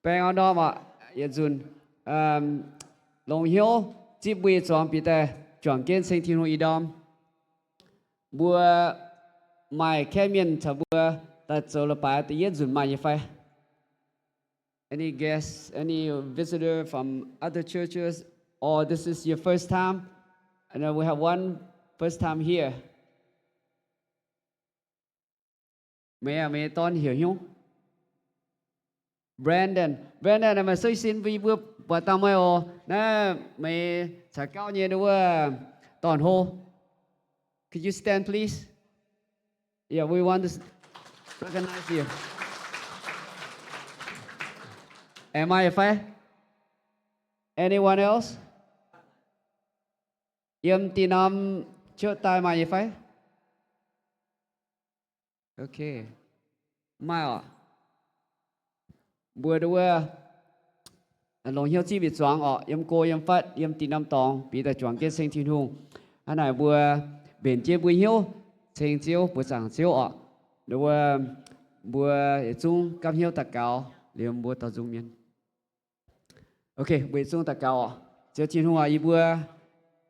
Baengh orn ndorm oc, yietc nzunc longx hnyouv zipv mbuo nyei zuangx bieqc daaih juangc jienv ceng Tin-Hungh ih ndorm. Mbuo maaih kaeqv mienh caux mbuo daaih zoux leiz-baaix da'yietv nzunc maaih nyei fai? Any guests, any visitor from other churches, or this is your first time? And then we have one first time here. Meih, meih dorn heuc hnyouv Brandon. Brandon, meih suiv sin bun yie mbuo buatc dangh meih oc. Naaiv meih caux gauv nyei wuov dorn-hlo. Could you stand, please? Yeah, we want to recognize you. Aengx maaih nyei fai? Anyone else? Yiem dinh norm ciouv daaih maaih nyei fai? Okay. Maaih oc. Mbuo nduov longx hnyouv zipv bieqc zuangx oc, yiem go yiem fatv, yiem dinh norm dorngx bieqc daaih juangc jienv ceng Tin-Hungh. Hnangv naaic mbuo mbenc jienv mbuo hnyouv ceng Ziouv, buoz zaangc Ziouv oc. Nduov mbuo yietc zungv gapv hnyouv daux gaux liuz mbuo dorh nzung mienh. Okay, mbuo yietc zungv daux gaux oc. Ziouv Tin-Hungh aac, yie mbuo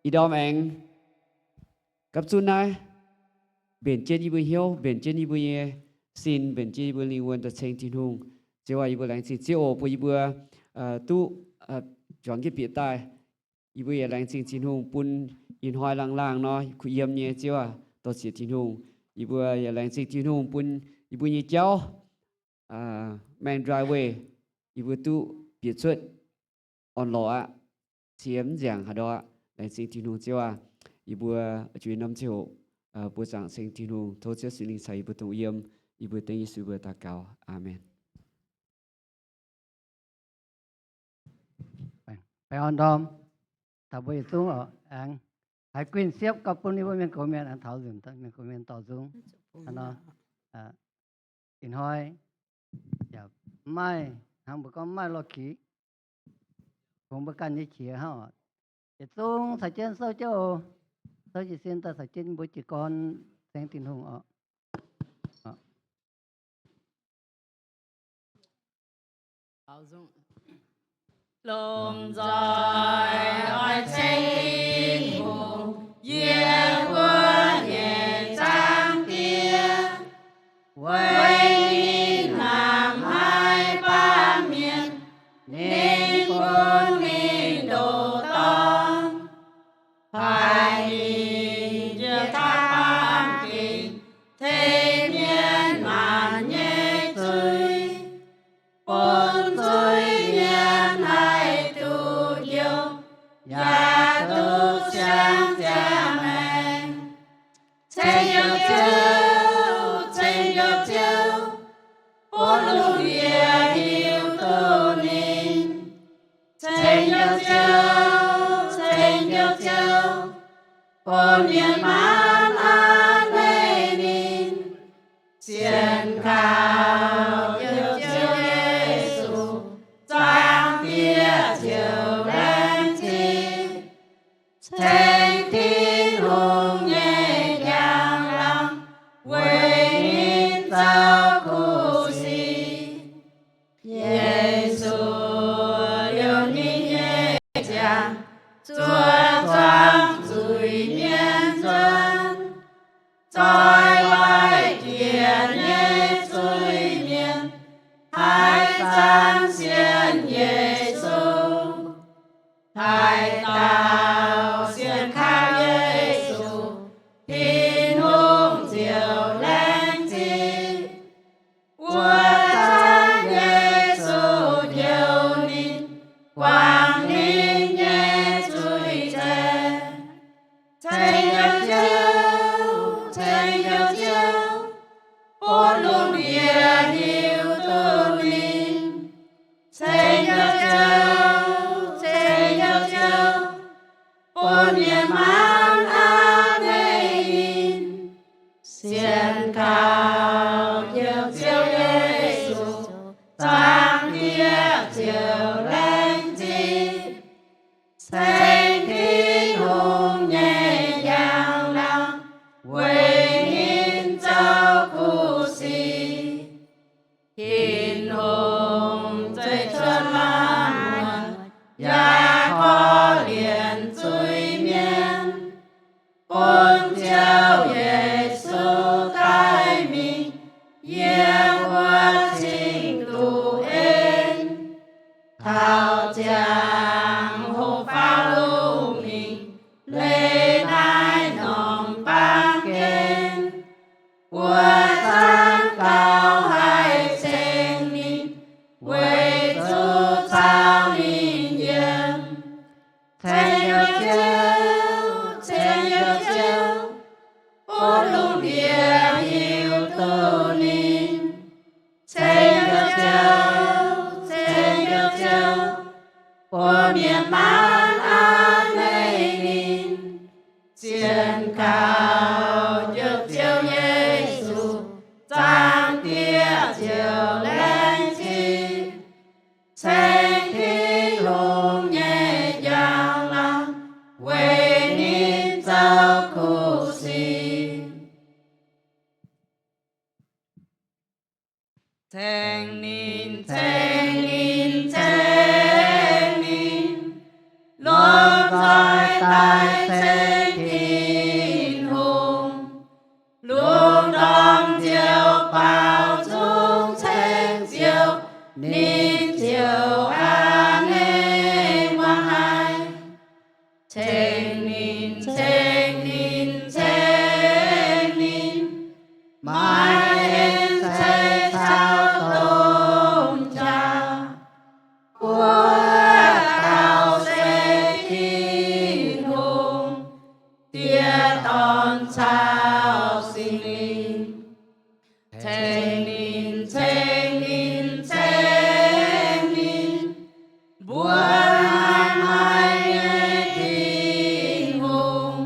ih ndorm aengx gapv zunv naaiv mbenc jienv yie mbuo hnyouv, mbenc jienv yie mbuo nyei sin, mbenc jienv yie mbuo lingh wuonh daaih ceng Tin-Hungh. Ziouv aac, yie mbuo laengz zingh Ziouv oc, bun yie mbuo duqv juangc jienv bieqc daaih. Yie mbuo yaac laengz zingh Tin-Hungh bun ih hnoi laangh laangh nor kuh yiem nyei. Ziouv aac, dorh zieqc Tin-Hungh. Yie mbuo yaac laengz zingh Tin-Hungh bun yie mbuo nyei jauv maeng ndrai weih, yie mbuo duqv bieqc cuotv orn-lorqc aqv, cie mv nziangx haaix ndau aqv. Laengz zingh Tin-Hungh Ziouv aac. Yie mbuo juix norm ziouc buoz zaangc ceng Tin-Hungh. Tov Ziouv Singx Lingh caux yie mbuo dongh yiem. Yie mbuo dengv Yesu mbuo daux gaux. Aamen. Baengh orn ndorm. Taux mbuo yietc zungv oc, aengx haiz guinh siepv gauh bun yie mbuo mienh gox mienh aengx taux nzunc, mienh gox mienh dorh nzung. Hnangv nor, ih hnoi yaac mv maaih, hnangv mbuo gorngv mv maaih lorh qiex, kungx mbuo ganh nyei qiex hnangv oc. Yietc zungv caux jienv souv jienv oc. Souv jiez sin daaih caux jienv mbuo jiez gorn ceng Tin-Hungh oc. Longc nzoih oix ceng Tin-Hungh, yie mbuo nyei Zaangc Diex, weic ninh hnamv haic baamh mienh, ninh bun ninh ndoqc dorn. Haiz ninh njiec taux baamh gen, tengx mienh maanc nyei zuiz, bun zuiz-mienh haih duqv njoux, yaac duqv siang ziangh maengc. Ceng Ziouv, Ceng Ziouv, Ceng Ziouv, bun lungh ndiev hiuv duqv ninh. Ceng Ziouv, Ceng Ziouv, bun mienh maanc a'hneiv ninh. Sienx kaux Ziouv Yesu, Zaangc Diex ziouc laengz zingh. Ceng Tin-Hungh nyei njang-laangc, weic ninh zoux kuv sic. Yesu liouh ninh nyei ziangh, zuov zuangx zuiz-mienh nzuonx. Zoih waaic jiex nyei zuiz-mienh haih zanc sienx Yesu. Haaix dauh sienx kaux Yesu, Tin-Hungh ziouc laengz zingh. Wuov zanc Yesu njoux ninh, guangc ninh nyei zuiz nzaeng. Ceng Ziouv, Ceng Ziouv, bun lungh ndiev hiuv duqv ninh. Ceng Ziouv, Ceng Ziouv, bun mienh maanc a'hneiv ninh. Sienx kaux Ziouv Yesu, Zaangc Diex ziouc laengz zingh. Ceng Tin-Hungh nyei njang-laangc, weic ninh zoux kuv sic. Tin-Hungh zeiv Ziouv, ceng Ziouv, buo mienh maanc aqv, maiv ninh. Zien gaux Ziouv Yesu, Zaangc Diex ziouc laengz zingh, ceng Tin-Hungh nyei njang-laangc weic ninh zoux kuv sic. Ceng ninh, ceng ninh, ceng ninh, lomh nzoih daaih ceng Tin-Hungh. Lungh ndorm nziouv baaux nzung ceng Ziouv, ninh ziouc a'hneiv muangx haic. Ceng ninh, ceng ninh, ceng ninh, maaih en-ceix caux domh qaqv. Buo dauh se Tin-Hungh, Diex, Dorn caux Singx Lingh. Ceng ninh, ceng ninh, ceng ninh, mbuo maaih nyei Tin-Hungh,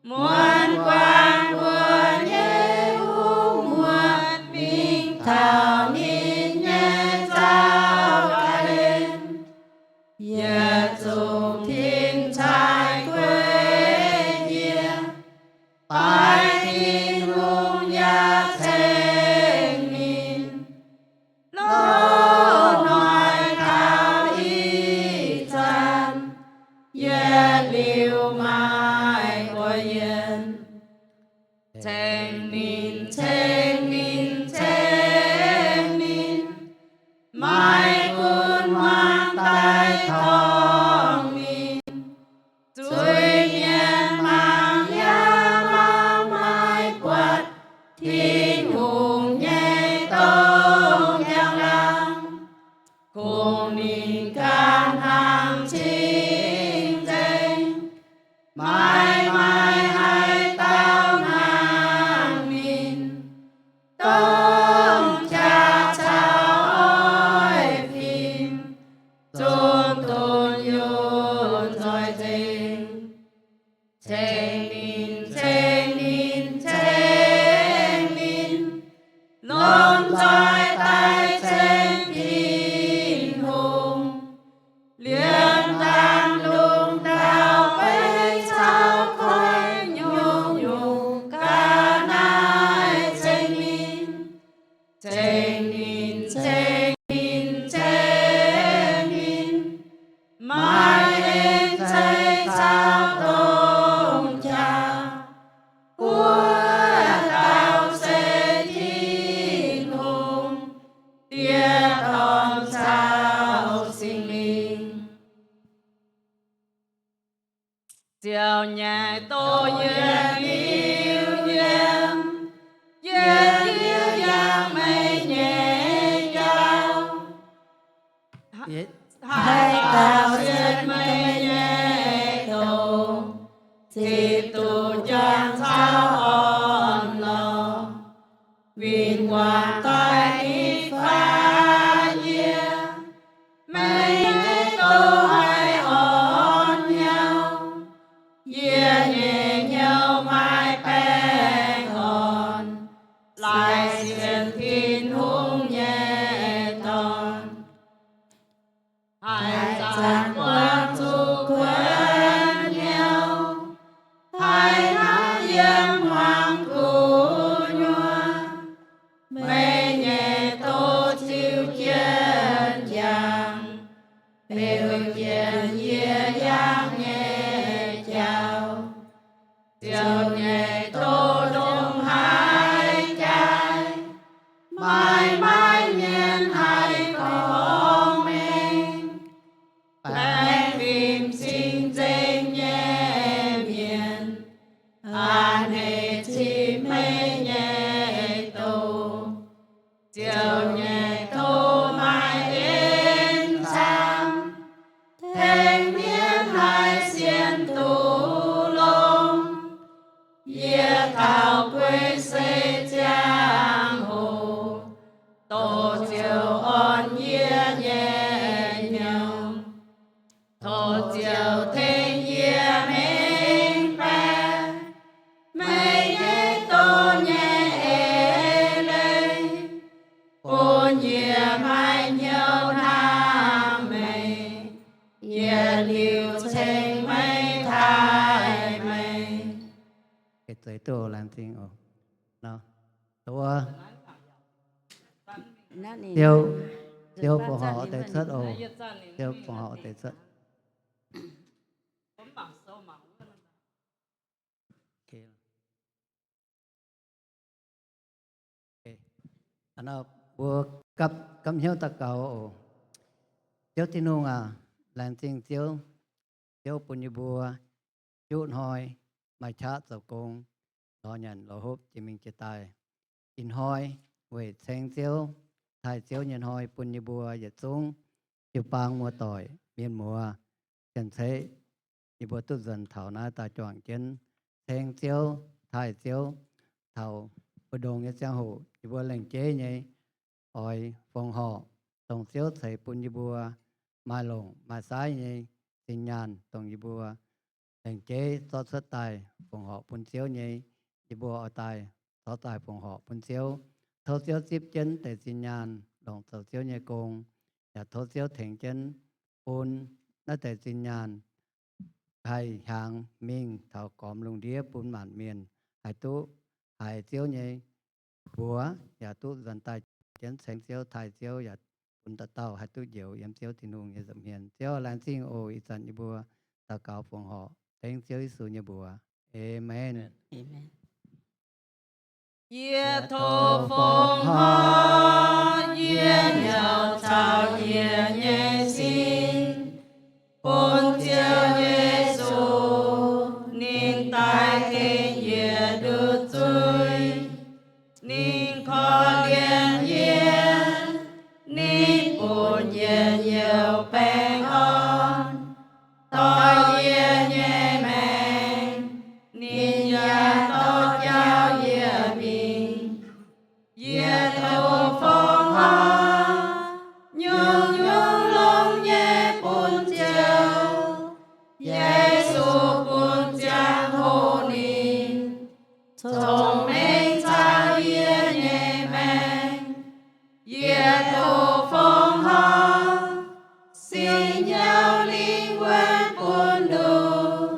muonz guangc mbuo nyei hungh muotc mingh taux ninh nyei zaux ga'hlen. Yietc zungv tin-sai guei yie, baaix Tin-Hungh yaac ceng ninh. Loz-hnoi taux ih zanc, yietc liuz maaih gorx-youz. Ceng ninh, ceng ninh, ceng ninh, maaih gunv hmuangx daaih torngv ninh. Zuiz-mienh mangc yaac mangc maiv buatc Tin-Hungh nyei domh njang-laangc, kungx ninh ganh hnangv cing-nzengc. Maaih maaih haaix dauh hnangv ninh, domh qaqv caux oix fim, zungv dunh yunh nzoih nzengc. Ceng ninh, ceng ninh, ceng ninh, lomh nzoih daaih ceng Tin-Hungh. Liemh ndaangc lungh ndau beiv caux koiv nyungc-nyungc ga'naaiv ceng ninh. Ceng ninh, ceng ninh, ceng ninh, maaih en-ceix caux domh qaqv. Buo dauh se Tin-Hungh, Diex, Dorn caux Singx Lingh. Ziouv nyei doz yietc liuz yiem, yiem, yiem yangh meih nyei jauv. Haaix dauh sienx meih nyei doz, zipv duqv juang caux orn-lorqc. Win-wangv doix-nikv faaux yie, meih nyei doz haih orn hnyouv. Yie nyei hnyouv maaih baengh orn, laaix sienx Tin-Hungh nyei dorn. Haaix zanc buangh zuqc kuonx hnyouv, haaix hnangv yiem hmuangx gu'nyuoz, meih nyei doz ziux jienv yangh, beu jienv yie yangh nyei jauv. Ziouv nyei doz ndongc haaix jaaix, maaih, maaih mienh haih gorngv mengh. Baengh fim cing-nzengc nyei mienh a'hneiv cimv meih nyei doz. Ziouv nyei doz maaih en camv, tengx mienh haih sienx duqv longx. Yietc dauh guei seix ziangh hoc, doz Ziouv yie maiv hnyouv hnamv meih, yietc liuz ceng meih taaih meih. Ziouv, Ziouv fongc horc deix cuotv oc. Ziouv fongc horc deix cuotv. Mbuo gapv hnyouv daux gaux oc. Ziouv Tin-Hungh aac, laengz zingh Ziouv. Ziouv bun yie mbuo juqv hnoi maaih qaqv zoux gong, lorz nyanc lorz hopv jiex mingh jiex daaih. Ih hnoi weic ceng Ziouv, taaih Ziouv nyei hnoi bun yie mbuo yietc zungv jiu-baang muoz-doic mienh muoz janx-ceqv, yie mbuo duqv nzuonx taux naaiv daaih juangc jienv ceng Ziouv, taaih Ziouv. Taux mbu'ndongx nyei ziangh hoc yie mbuo lengc jeiv nyei oix fongc horc, dongh Ziouv ceix bun yie mbuo maaih longc maaih saaiv nyei zinh nyaanh, dongh yie mbuo lengc jeiv zorqv cuotv daaih fongc horc bun Ziouv nyei, yie mbuo oix daaih zorqv daaih fongc horc bun Ziouv. Tov Ziouv zipv jienv deix zinh nyaanh longc zoux Ziouv nyei gong, yaac tov Ziouv tengx jienv bun naaiv deix zinh nyaanh haih hiaangx mingh taux gormx lungh ndiev bun maanc mienh haih duqv haiz Ziouv nyei mbuox, yaac duqv nzuonx daaih jienv ceng Ziouv, taaih Ziouv, yaac bun dauh dauh haih duqv njoux yiem Ziouv Tin-Hungh nyei nza'hmien. Ziouv laengz zingh oc. Ih zanc yie mbuo daux gaux fongc horc tengx Ziouv Yesu nyei mbuox. Aamen. Yie tov fongc horc, yie nyauc caux yie nyei sin bun Ziouv Yesu, ninh daaih tengx yie nduqc zuiz. Ninh korv-lienh yie, ninh bun yie youc baengh orn, dorh yie nyei maengc, ninh yaac dorh jauv yie mingh. Yie tov fongc horc, nyungc-nyungc longx nyei bun Ziouv. Yesu bun ziangh hoc ninh cong-mengh caux yie nyei maengc. Yie tov fongc horc, sin nyauv lingh wuonh bun nduqc,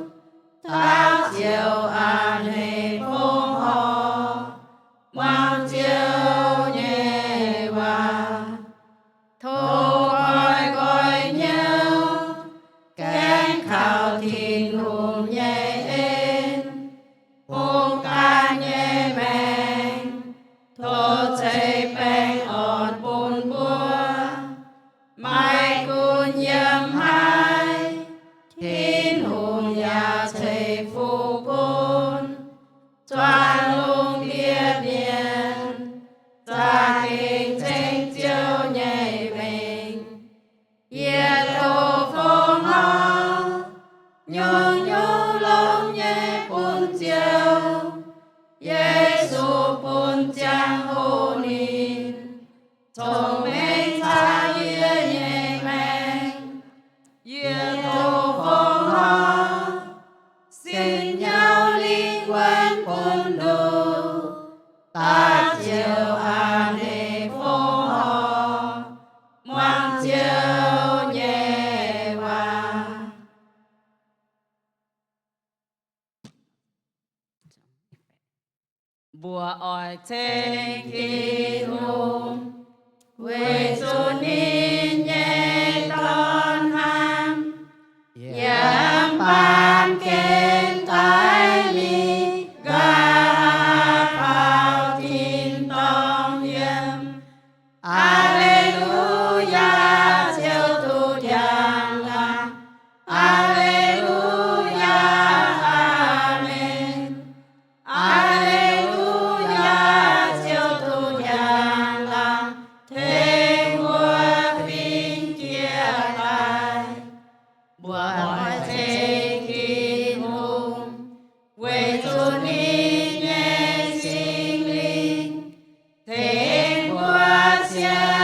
daux ziouc a'hneiv fongc horc muangx Ziouv nyei waac. Tov goiv-goiv hnyouv gaengh kaux Tin-Hungh nyei en, hungh ganh nyei maengc, tov ceix baengh orn bun mbuo, maiv gunv yiem haaix, Tin-Hungh yaac ceix fuqv bun. Zuangx lungh ndiev mienh za'gengh ceng Ziouv nyei mengh. Yie tov fongc horc, nyungc-nyungc longx nyei bun Ziouv. Yesu bun ziangh hoc ninh cong-mengh caux yie nyei maengc. Yie tov fongc horc, sin nyauv lingh wuonh bun nduqc, daux ziouc a'hneiv fongc horc muangx Ziouv nyei waac. Mbuo oix ceng Tin-Hungh, weic zuqc ninh nyei dorn hnamv yiem baamh gen daic mingh, nqa'haav faaux tin-dorngh yiem. Aa^le^lu^yaa, Ziouv duqv njang laangc. Aa^le^lu^yaa, aamen. Aa^le^lu^yaa, Ziouv duqv njang laangc, tengx mbuo fingx jiex daaih. Mbuo oix ceng Tin-Hungh, weic zuqc ninh nyei Singx Lingh tengx mbuo sienx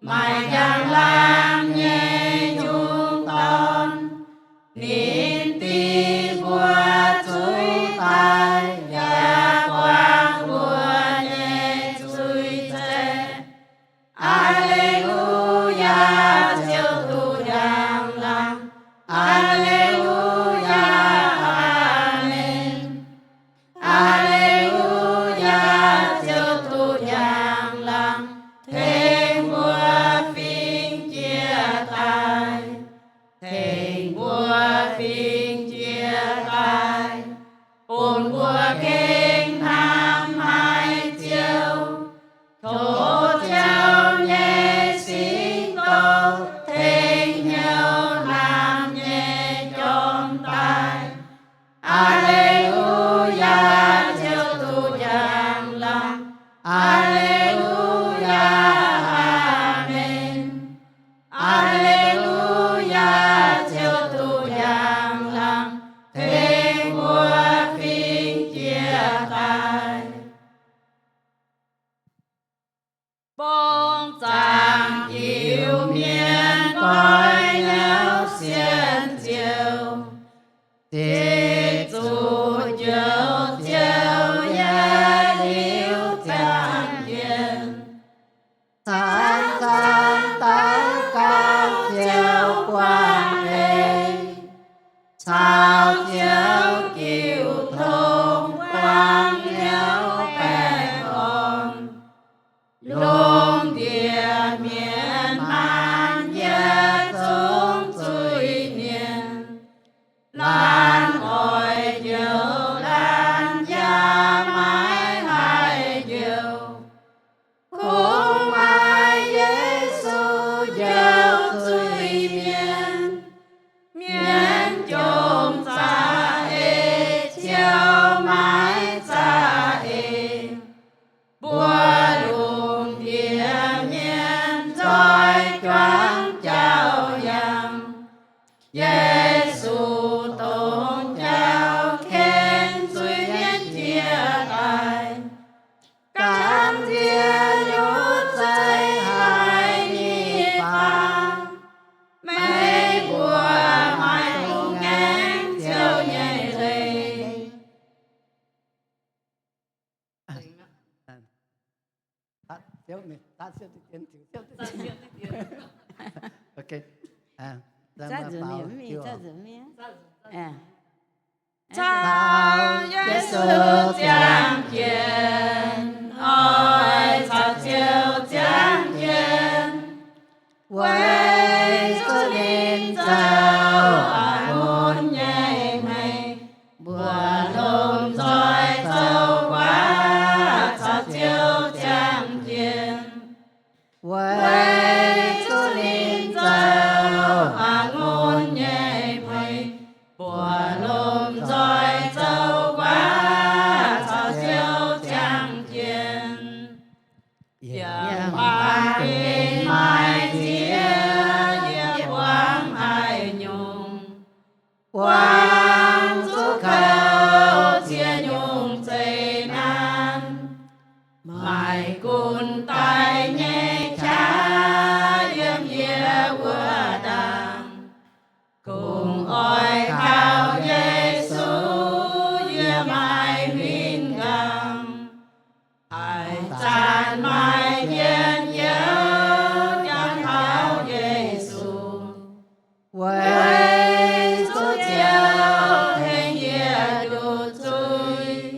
maaih njang-laangc nyei nyungc dorn. Ninh dingh mbuo zuiz daaih yaac buangh mbuo nyei zuiz nzengc. Aa^le^lu^yaa, Ziouv duqv njang-laangc. Aa^le^lu^yaa, Aamen. Aa^le^lu^yaa, Ziouv duqv njang-laangc, tengx mbuo fingx jiex daaih, tengx mbuo fingx jiex daaih, bun mbuo gengh hnamv haic Ziouv. Tov Ziouv nyei singx douh tengx hnyouv hnamv nyei jorm daaih. Aa^le^lu^yaa, Ziouv duqv njang-laangc. Aa^le^lu^yaa, Aamen. Aa^le^lu^yaa, Ziouv duqv njang-laangc, tengx mbuo fingx jiex daaih. Bung zaangc Iu-Mienh goiv hnyouv sienx Ziouv, ziqc zuqc Njoux Ziouv yiem liuz ziangh jienv. Zanc-zanc daux gaux Ziouv guangc eix, caux Ziouv jiu tong buang hnyouv baengh orn. Lungh ndiev mienh maanh yietc zungv zuiz-mienh, laanh oix njoux laanh yaac maiv haih njoux. Kungx maaih Yesu njoux zuiz-mienh. Mienh jomc za'eix, Ziouv maiv za'eix. Mbuo lungh ndiev mienh nzoih juangc jaauv yangh. Yesu dongh jaauv ken zuiz-mienh jiex daaih. Gamh nziex nyutc zeiv haiz nyei faam, meih mbuo maaih bungx ngaengv Ziouv nyei leiz. Caux Yesu ziangh jienv, oix caux Ziouv ziangh jienv. Weic zuqc ninh zoux a'ngunc nyei hmei, mbuoqc lomh nzoih zoux guaav caux Ziouv ziangh jienv. Weic zuqc ninh zoux a'ngunc nyei hmei, mbuoqc lomh nzoih zoux guaav caux Ziouv ziangh jienv. Yiem baamh gen maaih ziex yiemc buangv haaix nyungc, buangv zuqc kouv ziex nyungc zeqc naanc. Maaih gunv daaih nyei qaqv yiem yie wuov ndaangc. Kungx oix kaux Yesu yie maaih huingx nqaang. Haaix zanc maaih njien-youh jangx taux Yesu, weic zuqc Ziouv tengx yie nduqc zuiz.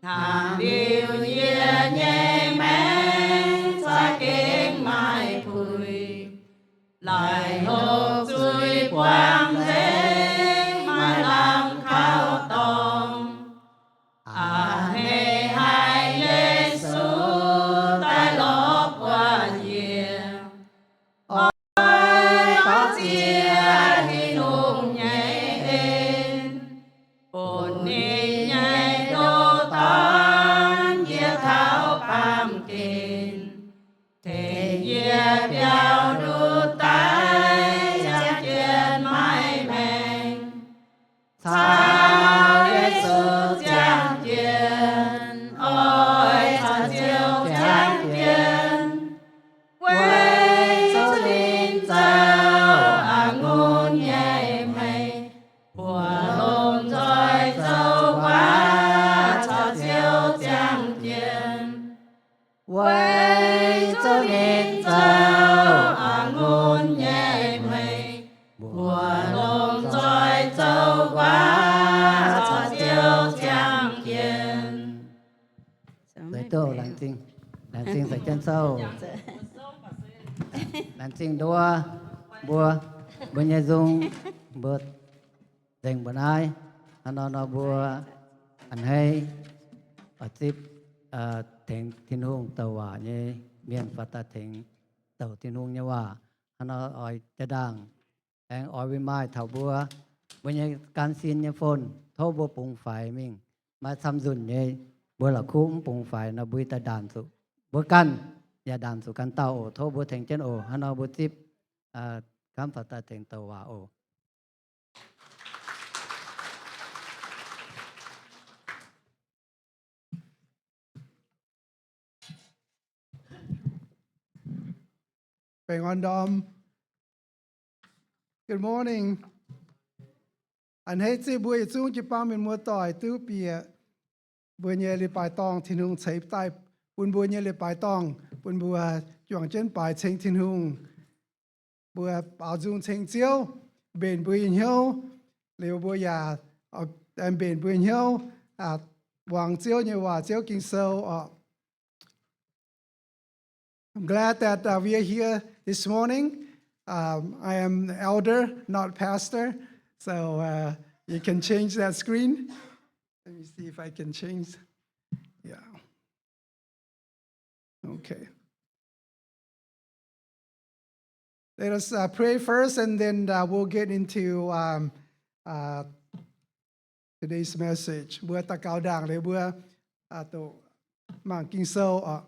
Hnangv liuz yie nyei maengc za'gengh maaih puix, laaix hopv zuiz buangh nzengc, maaih lamh kaux dorngx. A'hneiv haic Yesu daaih lorz buatc yie, oix dorh ziex Tin-Hungh nyei en, bun ninh nyei ndoh dorn yie taux baamh gen, tengx yie biaux nduqc daaih ziangh jienv maiv maengh. Caux Yesu ziangh jienv, oix caux Ziouv ziangh jienv, weic Zouv a'ngunc nyei meih, mbuo longc nzoih zoux guaax corc ziouc ziangh jienv. Laengz zingh, laengz zingh Seix Jienv Sou. Laengz zingh nduov mbuo, mbuo nyei nzung, mbuo nzengc mbuo naaiv. Hnangv nor nor mbuo a'hneiv oix zipv tengx Tin-Hungh douc waac nyei mienh faaux daaih tengx douc Tin-Hungh nyei waac. Hnangv nor oix jaa-ndaangc aengx oix win maaih taux mbuo, mbuo nyei gan sin nyei phone, tov mbuo bungx faix mingh. Maaih camv nzunc nyei, mbuo la'kuqv mv bungx faix nor, mbuo daaih ndaanc zuqc mbuo ganh, yaac ndaanc zuqc ganh dauh oc. Tov mbuo tengx jienv oc. Hnangv nor mbuo zipv kamv faaux daaih tengx douc waac oc. Baengh orn ndorm. Good morning. A'hneiv zipv mbuo yietc zungv jiu-baang mienh muoz-doic duqv bieqc mbuo nyei leiz-baaix dorngh. Tin-Hungh ceix daaih bun mbuo nyei leiz-baaix dorngh bun mbuo juangc jienv baaix ceng Tin-Hungh. Mbuo baaux nzung ceng Ziouv, mbenc mbuo nyei hnyouv, liuz mbuo yaac mbenc mbuo nyei hnyouv muangx Ziouv nyei waac, Ziouv Ging-Sou oc. I'm glad that uh, we are here this morning. Um, I am elder, not pastor, so uh, you can change that screen. Let me see if I can change. Yeah. Okay. Let us uh, pray first, and then uh, we'll get into um, uh, today's message. Mbuo daux gaux ndaangc liuz mbuo uh, doqc mangc Ging-Sou oc.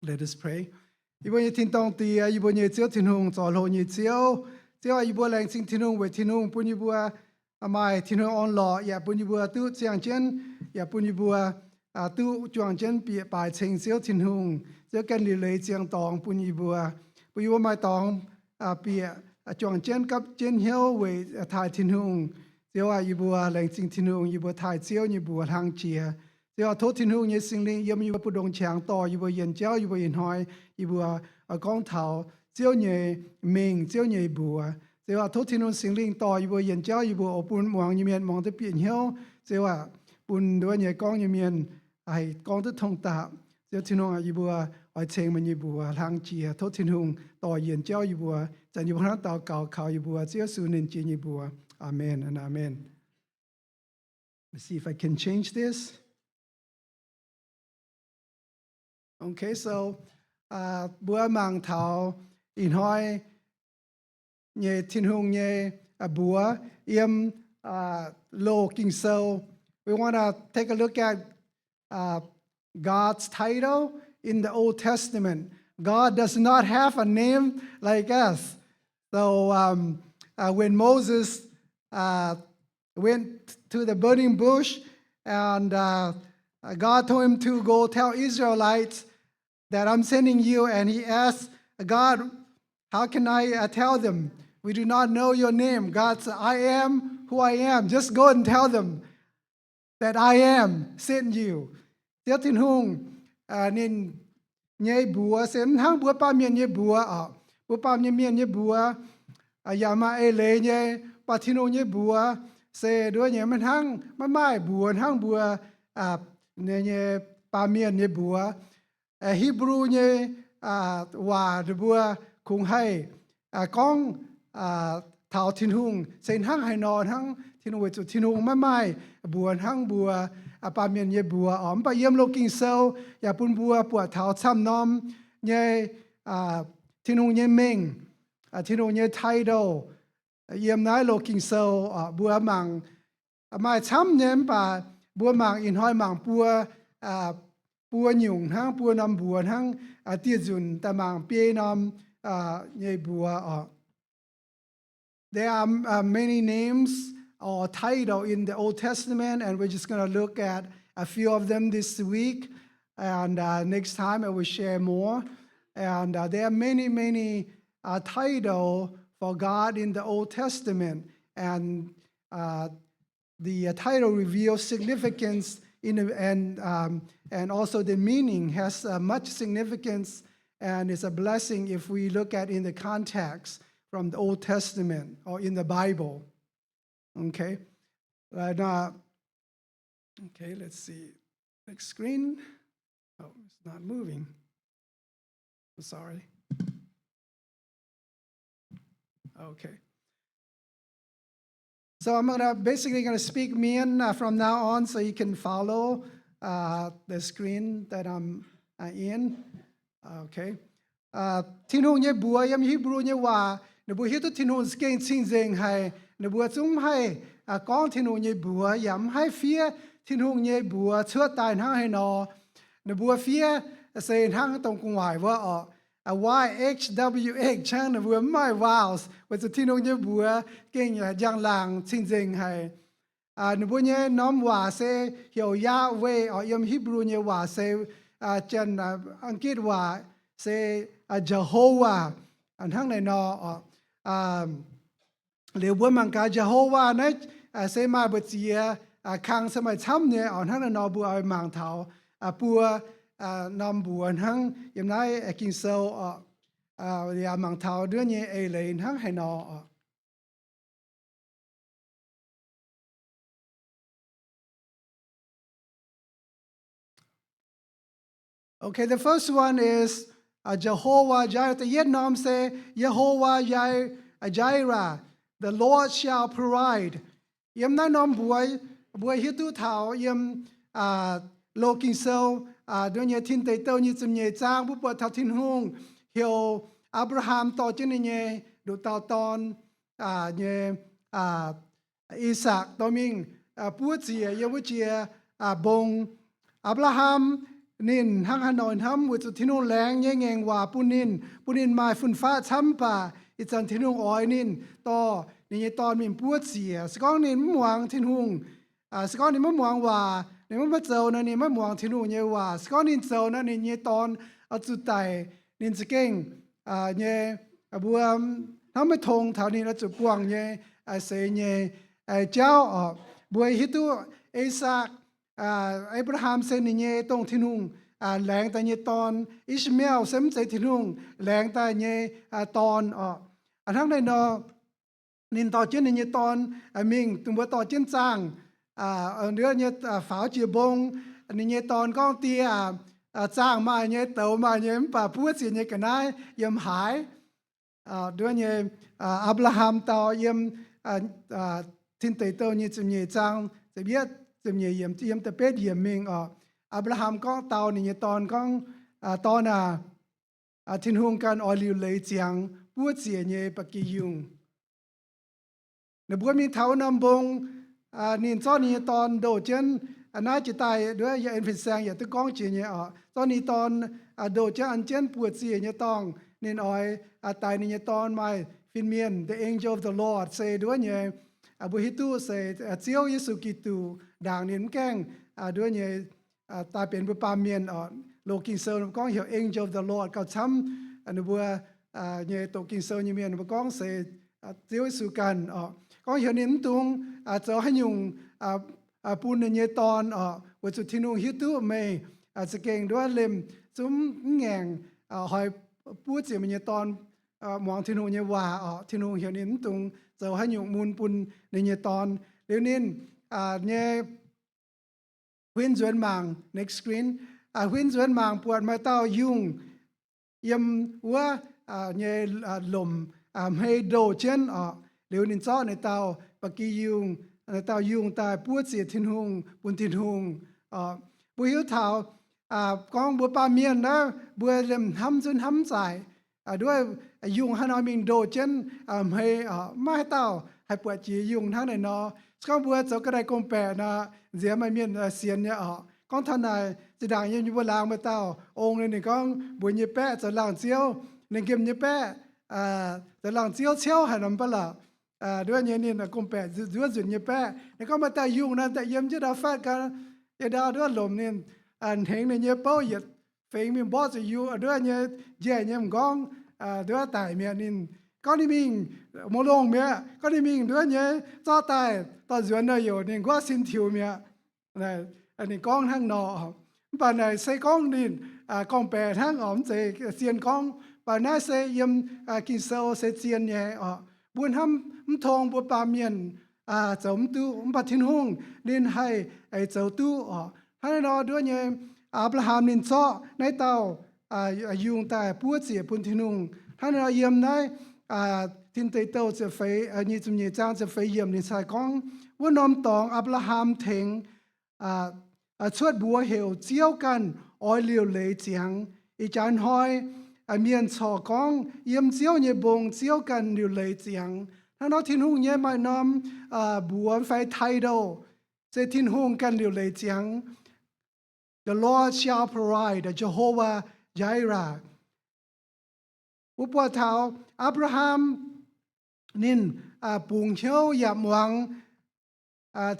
Let us pray. Yie mbuo nyei tin-dorngh Diex, yie mbuo nyei Ziouv Tin-Hungh, zorc hlo nyei Ziouv. Ziouv aac, yie mbuo laengz zingh Tin-Hungh weic Tin-Hungh bun yie mbuo maaih Tin-Hungh orn-lorqc, yaac bun yie mbuo duqv ziangh jienv, yaac bun yie mbuo duqv juangc jienv bieqc baaix ceng Ziouv Tin-Hungh. Ziouv ganh liuc leiz ziangh dorngx bun yie mbuo, bun yie mbuo maaih dorngx bieqc juangc jienv gapv jienv hnyouv weic taaih Tin-Hungh. Ziouv aac, yie mbuo laengz zingh Tin-Hungh, yie mbuo taaih Ziouv nyei mbuox hlang jiex. Ziouv aac, tov Tin-Hungh nyei Singx Lingh yiem yie mbuo mbu'ndongx qangx dorh yie mbuo, yienc jauv yie mbuo, ih hnoi yie mbuo oix gorngv taux Ziouv nyei mingh, Ziouv nyei mbuox. Ziouv aac, tov Tin-Hungh Singx Lingh dorh yie mbuo, yienc jauv yie mbuo, oix bun muangx nyei mienh muangx duqv bieqc hnyouv. Ziouv aac, bun nduov nyei gorngv nyei mienh haih gorngv duqv tong daqc. Ziouv Tin-Hungh aac, yie mbuo oix ceng meih nyei mbuox hlang jiex. Tov Tin-Hungh dorh yienc jauv yie mbuo. Zanc yie mbuo hnangv daux gaux kaux yie mbuo Ziouv Yesu ninh jiex nyei mbuox. Amen and amen. Let's see if I can change this. Okay, so uh, mbuo mangc taux ih hnoi nyei Tin-Hungh nyei uh, mbuox yiem uh, loz Ging-Sou. We want to take a look at uh, God's title in the Old Testament. God does not have a name like us. So um, uh, when Moses uh, went to the burning bush and uh, God told him to go tell Israelites that I'm sending you, and he asked God, how can I uh, tell them? We do not know your name. God said, I am who I am. Just go and tell them that I am sent you. Ziouv Tin-Hungh ninh nyei mbuox se mv hnangv mbuo baamh mienh nyei mbuox oc. Mbuo baamh mienh nyei mbuox yaac maaih eix leiz nyei, mv baac Tin-Hungh nyei mbuox se nduov nyei maiv hnangv, maiv maaih mbuox hnangv mbuo nyei baamh mienh nyei mbuox. Hipv^lu nyei waac ninh mbuo kungx haih gorngv taux Tin-Hungh se hnangv haaix nor hnangv Tin-Hungh, weic zuqc Tin-Hungh maiv maaih mbuox hnangv mbuo baamh mienh nyei mbuox oc. Mv baac yiem loz Ging-Sou yaac bun mbuo buatc taux camv norm nyei Tin-Hungh nyei mengh, Tin-Hungh nyei title. Yiem naaiv loz Ging-Sou mbuo mangc maaih camv nyei, mv baac mbuo mangc ih hnoi mangc buo, buo nyungc hnangv, buo norm mbuox hnangv. Dieh nzunc daaih mangc biei norm nyei mbuox oc. There are uh, many names or title in the Old Testament, and we're just going to look at a few of them this week. And uh, next time I will share more. And uh, there are many, many uh, title for God in the Old Testament. And uh, the uh, title reveals significance in the, and, um, and also the meaning has uh, much significance And it's a blessing if we look at in the context from the Old Testament or in the Bible. Okay. And, uh, okay, let's see. Next screen. Oh, it's not moving. I'm sorry. Okay. So I'm gonna basically gonna speak Mien, uh, from now on, so you can follow, uh, the screen that I'm, uh, in. Okay. Uh, Tin-Hungh nyei mbuox yiem Hipv^lu nyei waac, ninh mbuo hiuv duqv Tin-Hungh za'gengh cing-nzengc haic. Ninh mbuo zungv mv haih, uh, gorngv Tin-Hungh nyei mbuox, yaac mv haih fiev Tin-Hungh nyei mbuox cuotv daaih hnangv haaix nor. Ninh mbuo fiev se hnangv dongh gu'nguaaic wuov orqc. Y H W H, hnangv ninh mbuo mv maaih vowels, weic zuqc Tin-Hungh nyei mbuox gengh njang-laangc cing-nzengc haic. Ninh mbuo nyei norm waac se heuc Yahweh, orqc, yiem Hipv^lu nyei waac se, janx, Ang^gitv waac se Jehovah, hnangv naaiv nor, orqc. Liuz mbuo mangc gaax Jehovah naaiv se maaih mbu'ziex kang se maaih camv nyei, orqc. Hnangv naaiv nor mbuo oix mangc taux buo norm mbuox hnangv yiem naaiv Ging-Sou, orqc. Yaac mangc taux nduov nyei eix leiz hnangv haaix nor, orqc. Okay, the first one is, uh, Jehovah Jireh. Da'yietv norm se Jehovah Jireh, the Lord shall provide. Yiem naaiv norm mbuox, mbuo hiuv duqv taux yiem, uh, Loz-Ging Sou, uh, nduov nyei Tin Deic Douh nyic ziepc nyeic zaang, mbuo buatc taux Tin-Hungh heuc Apc^laa^ham dorh jienv ninh nyei nduqc dauh dorn, uh, nyei, uh, I^sakc dorh mingh, uh, buov ziec yiem wuov jiex, uh, mbong. Apc^laa^ham ninh hnangv haaix nor hnamv, weic zuqc Tin-Hungh laengz nyei ngaengc waac bun ninh, bun ninh maaih fun-faqv camv baac ih zanc Tin-Hungh oix ninh dorh ninh nyei dorn mingh buov ziec. Se gorngv ninh mv muangx Tin-Hungh, uh, se gorngv ninh mv muangx waac, ninh mv, mv zoux nor, ninh maiv muangx Tin-Hungh nyei waac. Se gorngv ninh zoux nor, ninh nyei dorn oix zuqc daic. Ninh za'gengh, uh, nyei, uh, mbuo hnamv maiv tong taux ninh oix zuqc buangh nyei, uh, seix nyei, uh, jauv, orqc. Mbuo hiuv duqv I^sakc, uh, Apc^laa^ham se ninh nyei dongh Tin-Hungh, uh, laengz daaih nyei dorn. I^saa^maa^el se mv zeiz Tin-Hungh laengz daaih nyei, uh, dorn, orqc. Hnangv naaiv nor, ninh dorh jienv ninh nyei dorn, uh, mingh, dongh mbuo dorh jienv zaangh, uh, nduov nyei, uh, faaux jiex mbong. Ninh nyei dorn gorngv, Die aac, uh, zaangh maaih nyei, douz maaih nyei, mv baac buov ziec nyei ga'naaiv yiem haaix? Uh, nduov nyei, uh, Apc^laa^ham dau yiem, uh, uh, Tin Deic Douh nyic ziepc nyeic zaang, ziepc yietv, ziepc nyeic yiemc, yiem da'betv yiemc mingh, orqc. Apc^laa^ham gorngv dau ninh nyei dorn gorngv, uh, Dorn aac, uh, Tin-Hungh ganh oix liuc leiz ziangx buov ziec nyei ba'gi yungh. Ninh mbuo mingh taux norm mbong, uh, ninh zorqv ninh nyei dorn ndoh jienv, uh, naaiv jiex daaih nduov yie en fin-saeng yietc duqv gorngv jiex nyei, orqc. Zorqv ninh dorn, uh, ndoh jienv an jienv buov ziec nyei dorngh, ninh oix, uh, daix ninh nyei dorn maaih fin-mienh. The angel of the Lord se nduov nyei, uh, mbuo hiuv duqv se, uh, Ziouv Yesu Giduc ndaangc ninh mv gaengh, uh, nduov nyei, uh, daaih benx mbuo baamh mienh, orqc. Loz-Ging Sou gorngv heuc angel of the Lord gauh camv, uh, ninh mbuo, uh, nyei doqc Ging Sou nyei mienh mbuo gorngv se, uh, Ziouv Yesu ganh, orqc. Gorngv heuc ninh mv dungx, uh, zoux haaix nyungc, uh, uh, bun ninh nyei dorn, orqc, weic zuqc Tin-Hungh hiuv duqv meih, uh, za'gengh nduov lemh zungv mv ngaengc, uh, hoiz buov ziec meih nyei dorn, uh, muangx Tin-Hungh nyei waac, orqc. Tin-Hungh heuc ninh mv dungx zoux haaix nyungc mun bun ninh nyei dorn. Liuz ninh, uh, nyei huin nzuonx mangc, next screen, uh, huin nzuonx mangc buatc maaih dauh yungh yiem wuov, uh, nyei, uh, lomc, uh, hmei ndoh jienv, orqc. Liuz ninh zorqv naaiv dauh ba'gi yungh, naaiv dauh yungh daaih buov ziec Tin-Hungh, bun Tin-Hungh, orqc. Mbuo hiuv taux, uh, gorngv mbuo baamh mienh naaiv, mbuo liemh hnamv zunv hnamv zaaic, uh, nduov, uh, yungh haaix nor mingh ndoh jienv, uh, hmei, orqc, maiv haaix dauh haih buatc jiex yungh hnangv naaiv nor. Se gorngv mbuo zoux ga'naaiv gorngv-baeqc nor, nziex maaih mienh, uh, sienx nyei, orqc. Gorngv taux naaic, zinh ndaangc yiem mbuo laangz maaih dauh ong, ninh gorngv mbuox nyei baeqv zoux laangz ziouv. Ninh nqemh nyei baeqv, uh, zoux laangz ziouv ciouv haic nor mv baac lorqc. Uh, nduov nyei ninh gorngv-baeqc nzuov nzunc nyei baeqv. Ninh gorngv maaih dauh yungh nor, daaih yiem jienv ndau fatv gau, yietc ndau nduov lomc ninh, uh, hnengx ninh nyei bouv yietc fengx mingh mborqv zuqc yungh, uh, nduov nyei njaih nyei m'nqorngv, uh, nduov daic mi'aqv. Ninh gorngv ninh mingh, mv longc mi'aqv. Gorngv ninh mingh nduov nyei zorqv daaih dorh nzuonx nor, youc ninh nquaqv sin tiux mi'aqv. Ninh gorngv hnangv nor. Mv baac naaic se gorngv ninh, gorngv-baeqc hnangv oc, mv zeiz zien gorngv. Mv baac naaiv se yiem Ging-Sou se zien nyei oc. Mbuo hnamv mv tong, mbuo baamh mienh zoux mv duqv, mv baac Tin-Hungh ninh haih zoux duqv oc. Hnangv naaiv nor nduov nyei, Apc^laa^ham ninh zorqv naaiv dauh yungh daaih buov ziec bun Tin-Hungh. Hnangv naaiv nor yiem naaiv Tin Deic Douh ziepc feix, nyic ziepc nyeic zaang ziepc feix yiemc ninh cai gorngv, wuov norm dorngx Apc^laa^ham tengx cuotv mbuox heuc Ziouv ganh oix liuc leiz ziangx. Ih jaax hnoi mienh corc gorngv yiem Ziouv nyei mbong Ziouv ganh liuc leiz ziangx. Hnangv nor Tin-Hungh nyei maaih norm mbuox fai title se Tin-Hungh ganh liuc leiz ziangx. The Lord shall provide, Jehovah Jireh. Wuov buatc taux Apc^laa^ham ninh bungx hnyouv yaac muangx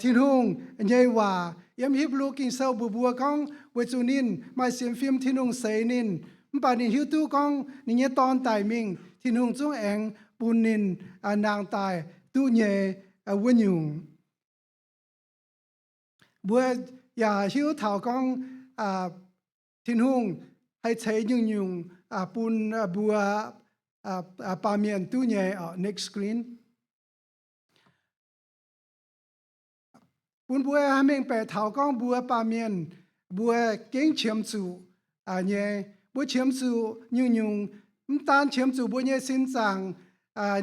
Tin-Hungh nyei waac. Yiem Hipv^lu Ging-Sou mbuox mbuo gorngv weic zuqc ninh maaih sienx fim Tin-Hungh seix ninh, mv baac ninh hiuv duqv gorngv ninh nyei dorn daic mingh, Tin-Hungh zungv aengx bun ninh nangh daaih duqv nyei wuov nyungc. Mbuo yaac hiuv taux gorngv Tin-Hungh haih ceix nyungc-nyungc bun mbuo baamh mienh duqv nyei oc. Next screen. Bun mbuo haih mengh baeqc taux gorngv mbuo baamh mienh mbuo gengh qiemx zuqc nyei. Mbuo qiemx zuqc nyungc-nyungc, mv daan qiemx zuqc mbuo nyei sin zaangc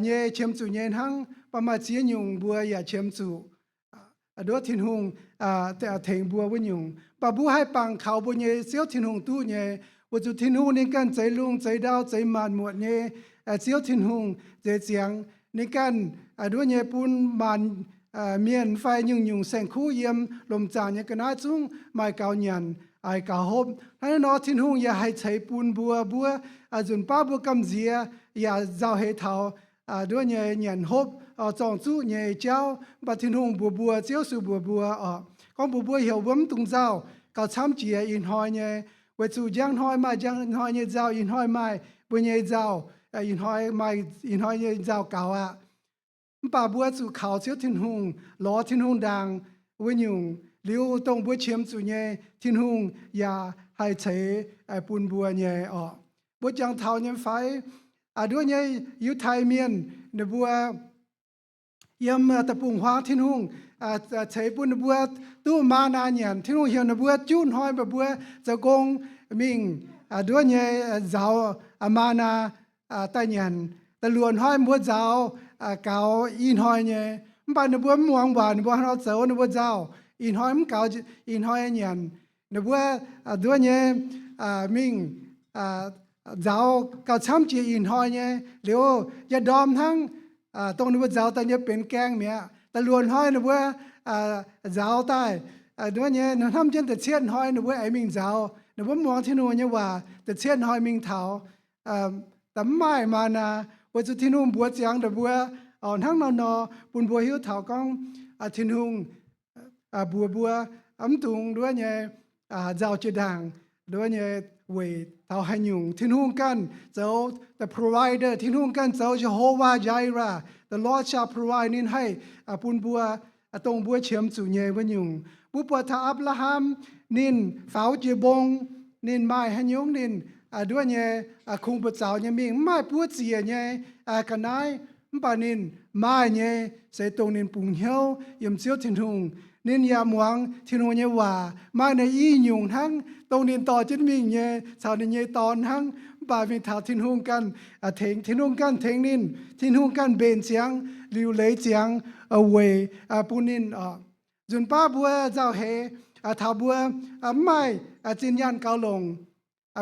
nyei, qiemx zuqc nyei hnangv, mv baac maaih ziex nyungc mbuo yaac qiemx zuqc nduov Tin-Hungh tengx mbuo wuov nyungc. Mv baac mbuo haih bangc kaux mbuo nyei Ziouv Tin-Hungh duqv nyei, weic zuqc Tin-Hungh ninh ganh zeix lungh zeix ndau, zeix maanc muotc nyei Ziouv Tin-Hungh nzeix ziangx. Ninh ganh nduov nyei bun maanc mienh fai nyungc-nyungc saeng-kuv yiem lomc zaangc nyei ga'naaiv zungv maaih gaux nyanc, gaux hopv. Hnangv naaiv nor Tin-Hungh yaac haih ceix bun mbuo. Mbuo nzunc baav mbuo gamh nziex yaac nzauh heix taux nduov nyei nyanc hopv zorng-zuqv nyei jauv, mv baac Tin-Hungh mbuox mbuo, Ziouv Yesu mbuox mbuo oc, gorngv mbuox mbuo heuc mbuo mv dungx nzauh gauh camv jiex ih hnoi nyei, weic zuqc njang hnoi maaih njang hnoi nyei nzauh, ih hnoi maaih mbuo nyei nzauh, ih hnoi maaih ih hnoi nyei nzauh gaux aqv. Mv baac mbuo zuqc kaux Ziouv Tin-Hungh, lorz Tin-Hungh ndaangc wuov nyungc, liuz dongh mbuo qiemx zuqc nyei, Tin-Hungh yaac haih ceix bun mbuo nyei oc. Mbuo jangx taux nyei fai? Nduov nyei Yiutai Mienh ninh mbuo yiem deic-bung-huaang Tin-Hungh ceix bun ninh mbuo duqv maa^naa nyanc. Tin-Hungh heuc ninh mbuo juqv hnoi mbuo zoux gong mingh nduov nyei nzaaux maa^naa daaih nyanc. Da'luoqc hnoi mbuo nzaaux gaux i hnoi nyei. Mv baac ninh mbuo mv muangx waac, ninh mbuo hnangv nor zoux, ninh mbuo nzaaux ih hnoi mv gaux ih hnoi nyanc. Ninh mbuo nduov nyei mingh nzaaux gauh camv jiex ih hnoi nyei. Liuz yietc ndorm hnangv, dongh ninh mbuo nzaaux daaih nyei benx gaeng mi'aqv. Da'luoqc hnoi ninh mbuo nzaaux daaih nduov nyei, hnamv jienv da'cietv hnoi ninh mbuo aengx mingh nzaaux. Ninh mbuo mv muangx Tin-Hungh nyei waac, da'cietv hnoi mingh taux da'mv maaih maa^naa, weic zuqc Tin-Hungh mbuox ziangx ninh mbuo. Hnangv nor nor bun mbuo hiuv taux gorngv Tin-Hungh mbuox mbuo mv dungx nduov nyei nzauh jiex ndaangc nduov nyei weic taux haaix nyungc. Tin-Hungh ganh zoux the provider, Tin-Hungh ganh zoux Jehovah Jireh, the Lord shall provide, ninh haih bun mbuo dongh mbuo qiemx zuqc nyei wuov nyungc. Mbuo buatc taux Apc^laa^ham ninh faaux jiex mbong, ninh maaih haaix nyungc ninh nduov nyei kungx-buoz-zaux nyei mingh, mv maaih buov ziec nyei ga'naaiv, mv baac ninh maaih nyei se dongh ninh bungx hnyouv yiem Ziouv Tin-Hungh. Ninh yaac muangx Tin-Hungh nyei waac, maaih naaiv i nyungc hnangv dongh ninh dorh jienv mingh nyei caux ninh nyei dorn hnangv, mv baac mingh taux Tin-Hungh ganh tengx, Tin-Hungh ganh tengx ninh, Tin-Hungh ganh mbenc ziangx, liuc leiz ziangx weic bun ninh oc. Nzunc baav mbuo nzauh heix taux mbuo mv maaih zinh nyaanh gaux longc,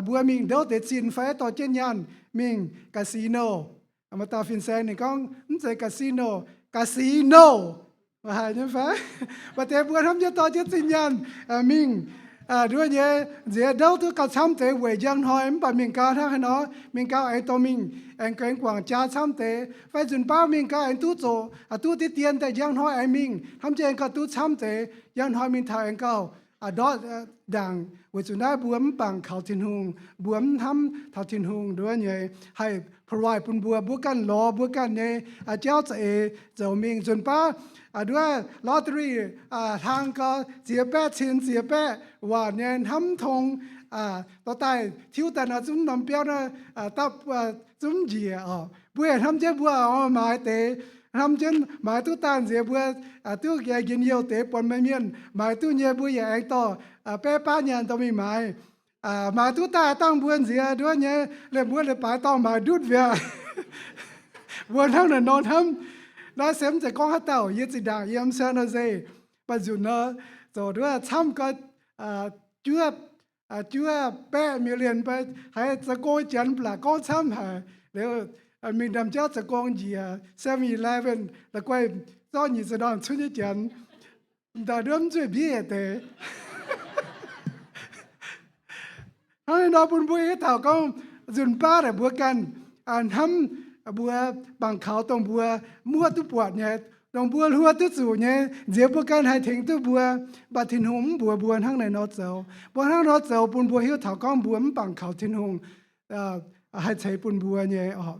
mbuo mingh ndouv deix zinh fai dorh jienv nyaanh mingh casino. Maaih dauh fin-saeng ninh gorngv mv zeiz casino, casino. Maaih deix mbuo hnamv jienv dorh jienv zinh nyaanh mingh nduov nyei nziex ndouv duqv gauh camv deix weic njang hnoi, mv baac mingh gau hnangv haaix nor, mingh gau aengx dorh mingh aengx guangc jaa camv deix, fai nzunc baav mingh gau aengx duqv zoqc, duqv diqv dien daaih njang hnoi aengx mingh, hnamv jienv aengx gauh duqv camv deix, njang hnoi mingh taux aengx gauh ndortv ndaangc. Weic zuqc naaiv mbuo mv bangc kaux Tin-Hungh, mbuo mv hnamv taux Tin-Hungh nduov nyei haih provide bun mbuo, mbuo ganh lorz mbuo ganh nyei jauv za'eix zoux mingh. Nzunc baav nduov lottery hlang gau ziex baeqv cin, ziex baeqv waanc nyei, hnamv mv tong dorh daaih tiuv daaih nor zungv norm biauv naaiv dapv zungv njiec oc. Mbuo yaac hnamv jienv mbuo oix maaiz deix, hnamv jienv maaiz duqv daaih nziex mbuo duqv njien-youh deix buonc meih mienh maaiz duqv nyei mbuo yaac aengx dorh baeqv baav nyaanh dorh mingh maaiz. Maaiz duqv daaih dangh mbuo nziex nduov nyei, liemh mbuo leiz-baaix dorh maaiz ndutv mi'aqv. Mbuo hnangv naaiv nor hnamv. Naaiv se mv zeiz gorngv haaix dauh, yie zinh ndaangc yiem San Jose, baac nzunc nor zoux nduov camv gau, juov, juov baeqv million, haiz zoux gong nyei janx mv baac gorngv camv haic. Liuz mingh ndaamv-jauv zoux gong njiec Seven Eleven, la'guaih zorqv nyic ziepc norm cunv nyei janx, ndaaih nduov mv zueih mbiev yietc deix. Hnangv naaiv nor bun mbuo hiuv taux gorngv nzunc baav naaic mbuo ganh hnamv mbuo bangc kaux dongh mbuo muoqv duqv buatc nyei, dongh mbuo hluo duqv zuqc nyei, nziex mbuo ganh haih tengx duqv mbuo. Mv baac Tin-Hungh mv mbuox mbuo hnangv naaiv nor zoux. Mbuo hnangv nor zoux bun mbuo hiuv taux gorngv mbuo mv bangc kaux Tin-Hungh haih ceix bun mbuo nyei oc.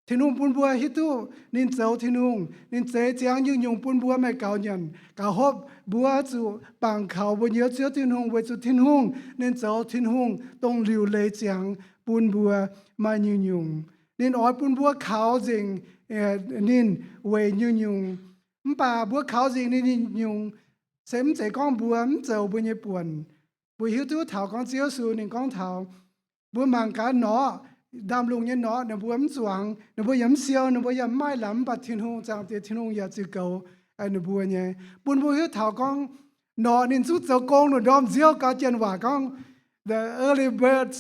Tin-Hungh bun mbuo hiuv duqv ninh zoux Tin-Hungh, ninh zeix ziangx nyungc-nyungc bun mbuo maaih gaux nyanc gaux hopv. Mbuo zuqc bangc kaux mbuo nyei Ziouv Tin-Hungh weic zuqc Tin-Hungh ninh zoux Tin-Hungh dongh liuc leiz ziangx bun mbuo maaih nyungc-nyungc. Ninh oix bun mbuo kaux nzengc ninh weic nyungc-nyungc. Mv baac mbuo kaux nzengc ninh nyungc-nyungc se mv zeiz gorngv mbuo mv zoux mbuo nyei buonc. Mbuo hiuv duqv taux gorngv Ziouv Yesu ninh gorngv taux mbuo mangc gaax norqc, ndaamv-lungh nyei norqc, ninh mbuo mv zuangx, ninh mbuo yaac mv siou, ninh mbuo yaac mv maaih lamz, mv baac Tin-Hungh, Zaangc Diex Tin-Hungh yaac ziux goux ninh mbuo nyei. Bun mbuo hiuv taux gorngv norqc ninh zungv zoux gong, lungh ndorm nziouv gau, janx waac gorngv the early bird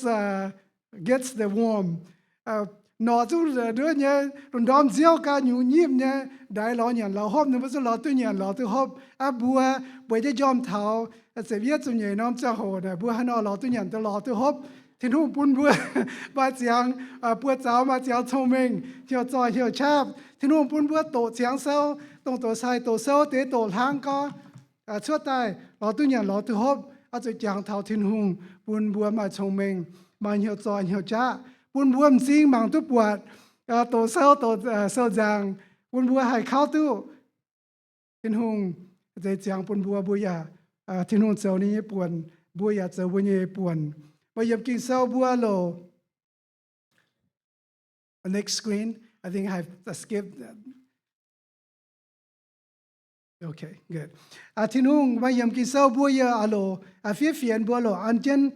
gets the worm. Norqc zungv nduov nyei, lungh ndorm nziouv gau, nyungc nyimv nyei, ndaix lorz nyanc lorz hopv, ninh mbuo zungv lorz duqv nyanc lorz duqv hopv. Aa, mbuo bueix jienv njormh taux ziepc yietv ziepc nyeic norm ziangh hoc naaic, mbuo haaix nor lorz duqv nyanc duqv lorz duqv hopv? Tin-Hungh bun mbuo maaih ziangx buoz-zaux, maaih ziangx cong-mengh, hnyouv zoih hnyouv qaqv. Tin-Hungh bun mbuo doqc ziangx sou, dongh doqc sai doqc sou deix doqc hlang gorx cuotv daaih lorz duqv nyanc lorz duqv hopv, oix zuqc jangx taux Tin-Hungh bun mbuo maaih cong-mengh, maaih hnyouv zoih hnyouv qaqv, bun mbuo m'zing mangc duqv buatc doqc sou, doqc sou nzaangc, bun mbuo haih kauv duqv Tin-Hungh zeix ziangx bun mbuo. Mbuo yaac, Tin-Hungh zoux ninh nyei buonc, mbuo yaac zoux mbuo nyei buonc. Maaih yiem Ging-Sou mbuo loc, next screen, I think I have skip. Tin-Hungh maaih yiem Ging-Sou mbuo yaac loc fiev fienx, mbuo loc an jienv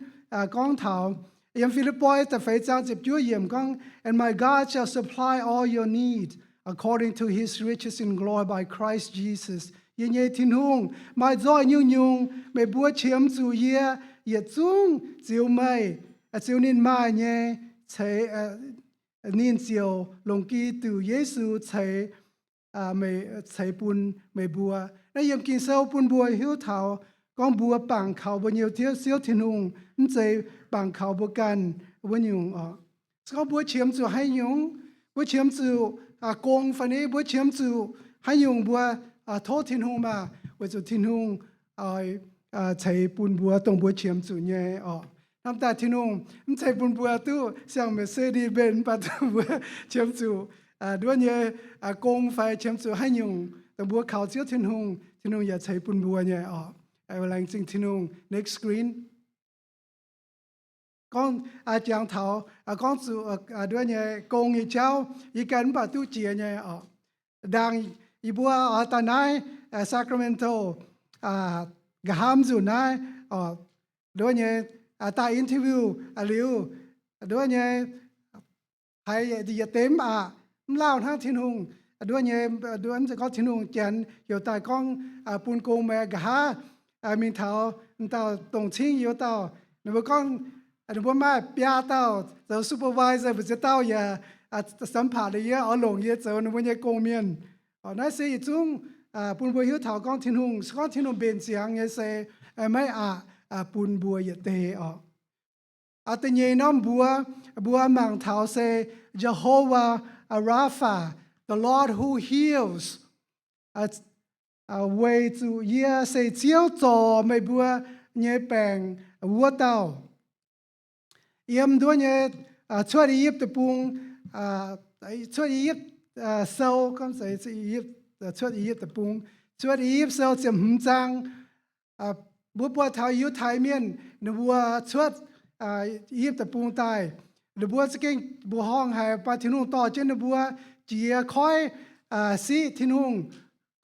gorngv taux yiem Fi^lipv^poi da'feix zaang ziepc juov yiemc gorngv, And my God shall supply all your need according to his riches in glory by Christ Jesus. Yie nyei Tin-Hungh maaih nzoih nyungc-nyungc meih mbuo qiemx zuqc yie, yietc zungv ziux meih, ziux ninh maaih nyei ceix, ninh ziouc longc Giduc Yesu ceix, ceix bun meih mbuo. Naaiv yiem Ging-Sou bun mbuo hiuv taux gorngv mbuo bangc kaux mbuo nyei Ziouv Tin-Hungh, mv zeiz bangc kaux mbuo ganh wuov nyungc oc. Se gorngv mbuo qiemx zuqc haaix nyungc, mbuo qiemx zuqc gong fai ni, mbuo qiemx zuqc haaix nyungc, mbuo tov Tin-Hungh maah, weic zuqc Tin-Hungh oix ceix bun mbuo dongh mbuo qiemx zuqc nyei oc. Hnamv daaih Tin-Hungh mv zeiz bun mbuo duqv siang-Mercedes-Benz, mv baac dongh mbuo qiemx zuqc nduov nyei gong fai qiemx zuqc haaix nyungc, dongh mbuo kaux Ziouv Tin-Hungh, Tin-Hungh yaac ceix bun mbuo nyei oc. Laengz zingh Tin-Hungh. Next screen. Gorngv jangx taux gorngv zuqc nduov nyei gong nyei jauv, yie ganh mv baac duqv jiex nyei oc. Ndaangc yie mbuo oix daaih naaiv Sacramento, nqa'haav nzunc naaiv, nduov nyei, daaih interview liuz, nduov nyei, haiz yietc deix mv aqc, mv lauh hnangv Tin-Hungh, nduov nyei, nduov gorngv Tin-Hungh Janx heuc daaih gorngv bun gong meih nqa'haav mingh taux dauh dongh cingv yie wuov dauh, ninh mbuo gorngv ninh mbuo maaih biaa dauh zoux supervisor, mbu'ziex dauh yaac สัมภาษณ์ yie, oix longc yie zoux ninh mbuo nyei gong-mienh. Naaiv se yietc zungv bun mbuo hiuv taux gorngv Tin-Hungh, se gorngv Tin-Hungh mbenc ziangx nyei se maiv aqc bun mbuo yietc deix oc. Da'nyeic norm mbuox, mbuo mangc taux se Jehovah Rapha, the Lord who heals, weic zuqc yie se Ziouv zorc meih mbuo nyei baengc wuov dauh. Yiem nduov nyei Cuotv I^yipv Deic-Bung, Cuotv I^yipv Sou, Cuotv I^yipv Deic-Bung, Cuotv I^yipv Sou ziepc hmz zaang, mbuo buatc taux Yiutai Mienh ninh mbuo cuotv yiem deic-bung daaih. Ninh mbuo za'gengh mbuoqc horngh haic, mv baac Tin-Hungh dorh jienv ninh mbuo jiex koiv siqv. Tin-Hungh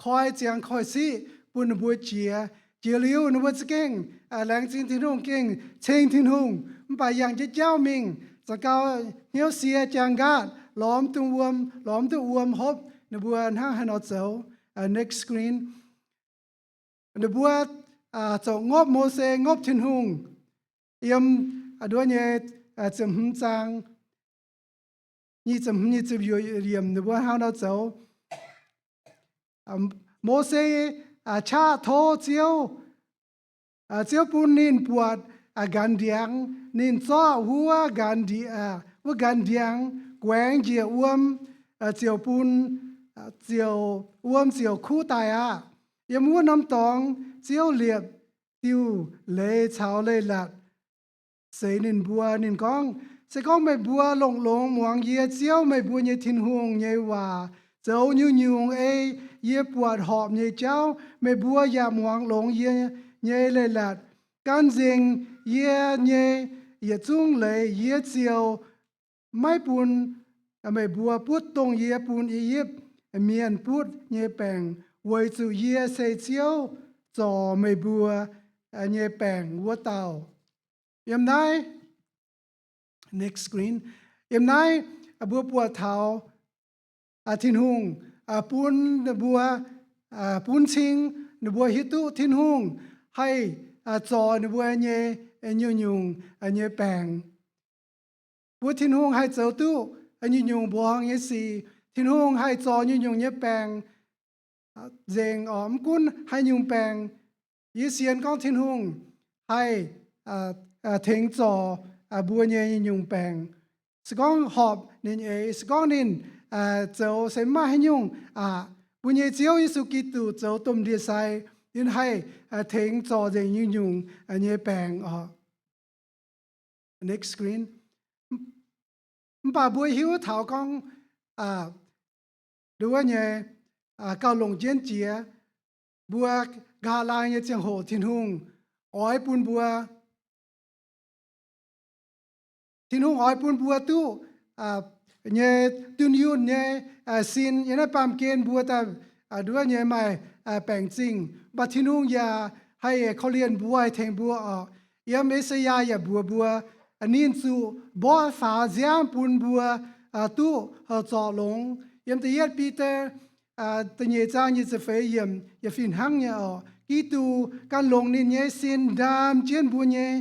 koi ziangx koiv siqv bun ninh mbuo jiex. Jiex liuz ninh mbuo za'gengh laengz zingh Tin-Hungh, gengh ceng Tin-Hungh, mv baac yangh jienv jauv mingh, za'gengh hnyouv sie, jaang nqaatv, lorz mv duqv wuom, lorz mv duqv wuom, hopv ninh mbuo hnangv haaix nor zoux. Next screen. Ninh mbuo zoux ngopv Mose, ngopv Tin-Hungh. Yiem nduov nyei ziepc hmz zaang, nyic ziepc hmz, nyic ziepc yuoqc yiemc, ninh mbuo hnangv nor zoux. Mose qaqv tov Ziouv, Ziouv bun ninh buatc nqanx ndiangx. Ninh zorqv wuov nqanx, wuov nqanx ndiangx guaengx njiec wuom, ziouc bun, ziouc, wuom ziouc kuv daaih aqv. Yiem wuov norm dorngx Ziouv liepc diuh leiz caux leiz-latc seix ninh mbuo. Ninh gorngv, Se gorngv meih mbuo longx-longx muangx yie Ziouv, meih mbuo nyei Tin-Hungh, nyei waac, zoux nyungc-nyungc ei yie buatc horpc nyei jauv, meih mbuo yaac muangx longx yie nyei leiz-latc, gan nzengc yie nyei yietc zungv leiz, yie ziouc maiv bun meih mbuo butv dongh yie bun I^yipv Mienh butv nyei baengc, weic zuqc yie se Ziouv, zorc meih mbuo nyei baengc wuov dauh. Yiem naaiv, next screen. Yiem naaiv mbuo buatc taux Tin-Hungh bun ninh mbuo, bun cing ninh mbuo hiuv duqv Tin-Hungh haih zorc ninh mbuo nyei nyungc-nyungc nyei baengc. Mbuo Tin-Hungh haih zoux duqv nyungc-nyungc mbuoqc horngh nyei sic. Tin-Hungh haih zorc nyungc-nyungc nyei baengc nzengc oc. Mv gunv haaix nyungc baengc, yie sienx gorngv Tin-Hungh haih tengx zorc mbuo nyei nyungc-nyungc baengc. Se gorngv horpc ninh eix, se gorngv ninh zoux se maiv haaix nyungc aqv, mbuo nyei Ziouv Yesu Giduc zoux domh ndie-sai, ninh haih tengx zorc nzengc nyungc-nyungc nyei baengc oc. Next screen. Mv baac mbuo hiuv taux gorngv nduov nyei gauh longc jienv jiex, mbuo nqa'haav laai nyei ziangh hoc Tin-Hungh oix bun mbuo, Tin-Hungh oix bun mbuo duqv nyei dunh yunh nyei sin. Yiem naaiv baamh gen mbuo daaih nduov nyei maaih baengc zingh, mv baac Tin-Hungh yaac haih korv-lienh mbuo, haih tengx mbuo oc. Yiem E^saa^yaa yaac mbuox mbuo, ninh zuqc mborqv faaux nziaamv bun mbuo duqv zorc longx. Yiem da'yietv Bide da'nyeic zaang nyic ziepc feix yiemc yaac fih hnangv nyei oc. Giduc gan longc ninh nyei sin ndaam jienv mbuo nyei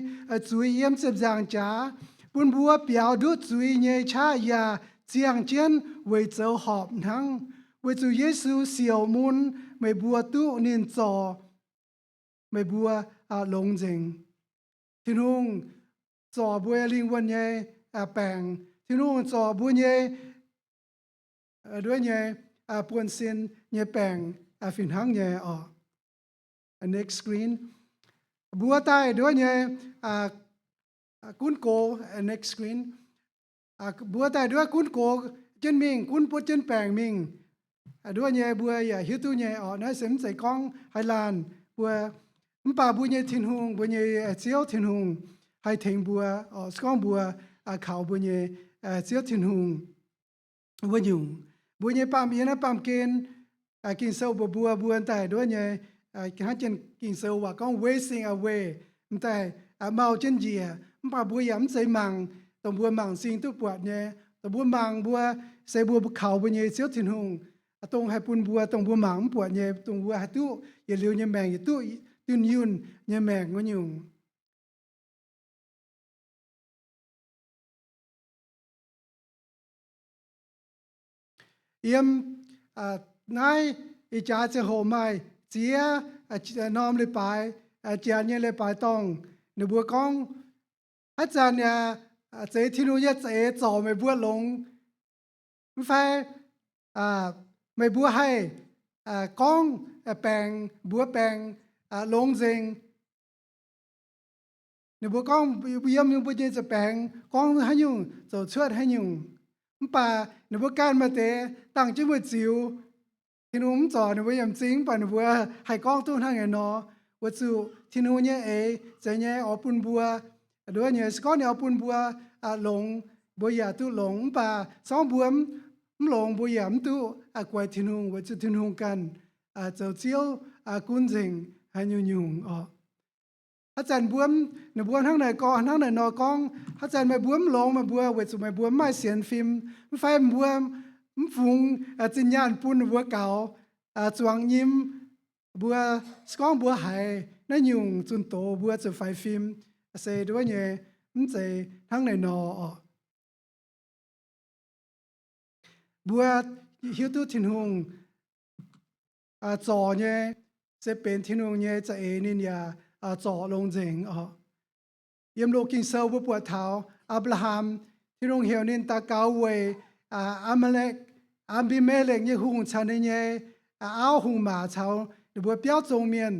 zuiz yiem ziepc nzaangc jaax, bun mbuo biaux ndutv zuiz nyei qaqv yaac ziangh jienv weic zoux horpc hnangv. Weic zuqc Yesu siouc mun meih mbuo duqv ninh zorc meih mbuo longx nzengc. Tin-Hungh zorc mbuo lingh wuonh nyei baengc. Tin-Hungh zorc mbuo nyei nduov nyei buonv-sin nyei baengc fih hnangv nyei oc. Next screen. Mbuo daaih nduov nyei gunv gox, next screen. Mbuo daaih nduov gunv gox jienv mingh, gunv butv jienv baengc mingh. Nduov nyei mbuo yaac hiuv duqv nyei oc. Naaiv se mv zeiz gorngv haaix laanh mbuo, mv baac mbuo nyei Tin-Hungh, mbuo nyei Ziouv Tin-Hungh haih tengx mbuo oc. Se gorngv mbuo kaux mbuo nyei Ziouv Tin-Hungh wuov nyungc, mbuo nyei baamh, yiem naaiv baamh gen Ging-Sou mbuox mbuo, mbuo daaih nduov nyei, hnangv jienh Ging-Sou waac gorngv wasting away, m'daaih mau jienv njiec. Mv baac mbuo yaac mv zeiz mangc dongh mbuo mangc m'zing duqv buatc nyei. Dongh mbuo mangc mbuo se mbuo kaux mbuo nyei Ziouv Tin-Hungh, dongh haih bun mbuo dongh mbuo mangc mv buatc nyei, dongh mbuo haih duqv yietc liuz nyei maengc, yietc duqv dunh yunh nyei maengc wuov nyungc. Yiem naaiv ih jaax ziangh hoc maaih ziex norm leiz-baaix, janx nyei leiz-baaix dorngh, ninh mbuo gorngv, haaix zanc yaac zeiz Tin-Hungh nyei za'eix zorc meih mbuo longx, mv fai meih mbuo haih gorngv baengc, mbuox baengc longx nzengc. Ninh mbuo gorngv yiem mbuo nyei nza'baengx gorngv haaix nyungc ziouc cuotv haaix nyungc. Mv baac ninh mbuo ganh maaih deix dangh jienv mbuo ziux, Tin-Hungh mv zorc ninh mbuo yiem m'zing, mv baac ninh mbuo haih gorngv duqv hnangv haaix nor. Weic zuqc Tin-Hungh nyei eix zeiz nyei oix bun mbuo Nduov nyei, se gorngv ninh oix bun mbuo longx, mbuo yaac duqv longx. Mv baac se gorngv mbuo mv longx, mbuo yaac mv duqv guaix Tin-Hungh, weic zuqc Tin-Hungh ganh zoux Ziouv gunv nzengc haaix nyungc-nyungc oc. Haaix zanc mbuo, ninh mbuo hnangv naaic gorngv, hnangv naaic nor gorngv, haaix zanc meih mbuo mv longx meih mbuo weic zuqc meih mbuo mv maaih sienx fim, mv fai mbuo mv fungx zinh nyaanh bun ninh mbuo gaux, zuangx nyim mbuo, se gorngv mbuo haiz naaiv nyungc zunh doz mbuo zuqc faix fim, se nduov nyei, mv zeiz hnangv naaic nor oc. Mbuo hiuv duqv Tin-Hungh zorc nyei, se benx Tin-Hungh nyei za'eix ninh yaac zorc longx nzengc oc. Yiem Loz-Ging Sou mbuo buatc taux Apc^laa^ham, Tin-Hungh heuc ninh daux gaux weic Aa^maa^lekv, Aa^mbi^me^lekv nyei hungh caux ninh nyei auv hungh maac caux ninh mbuo biauv zong mienh,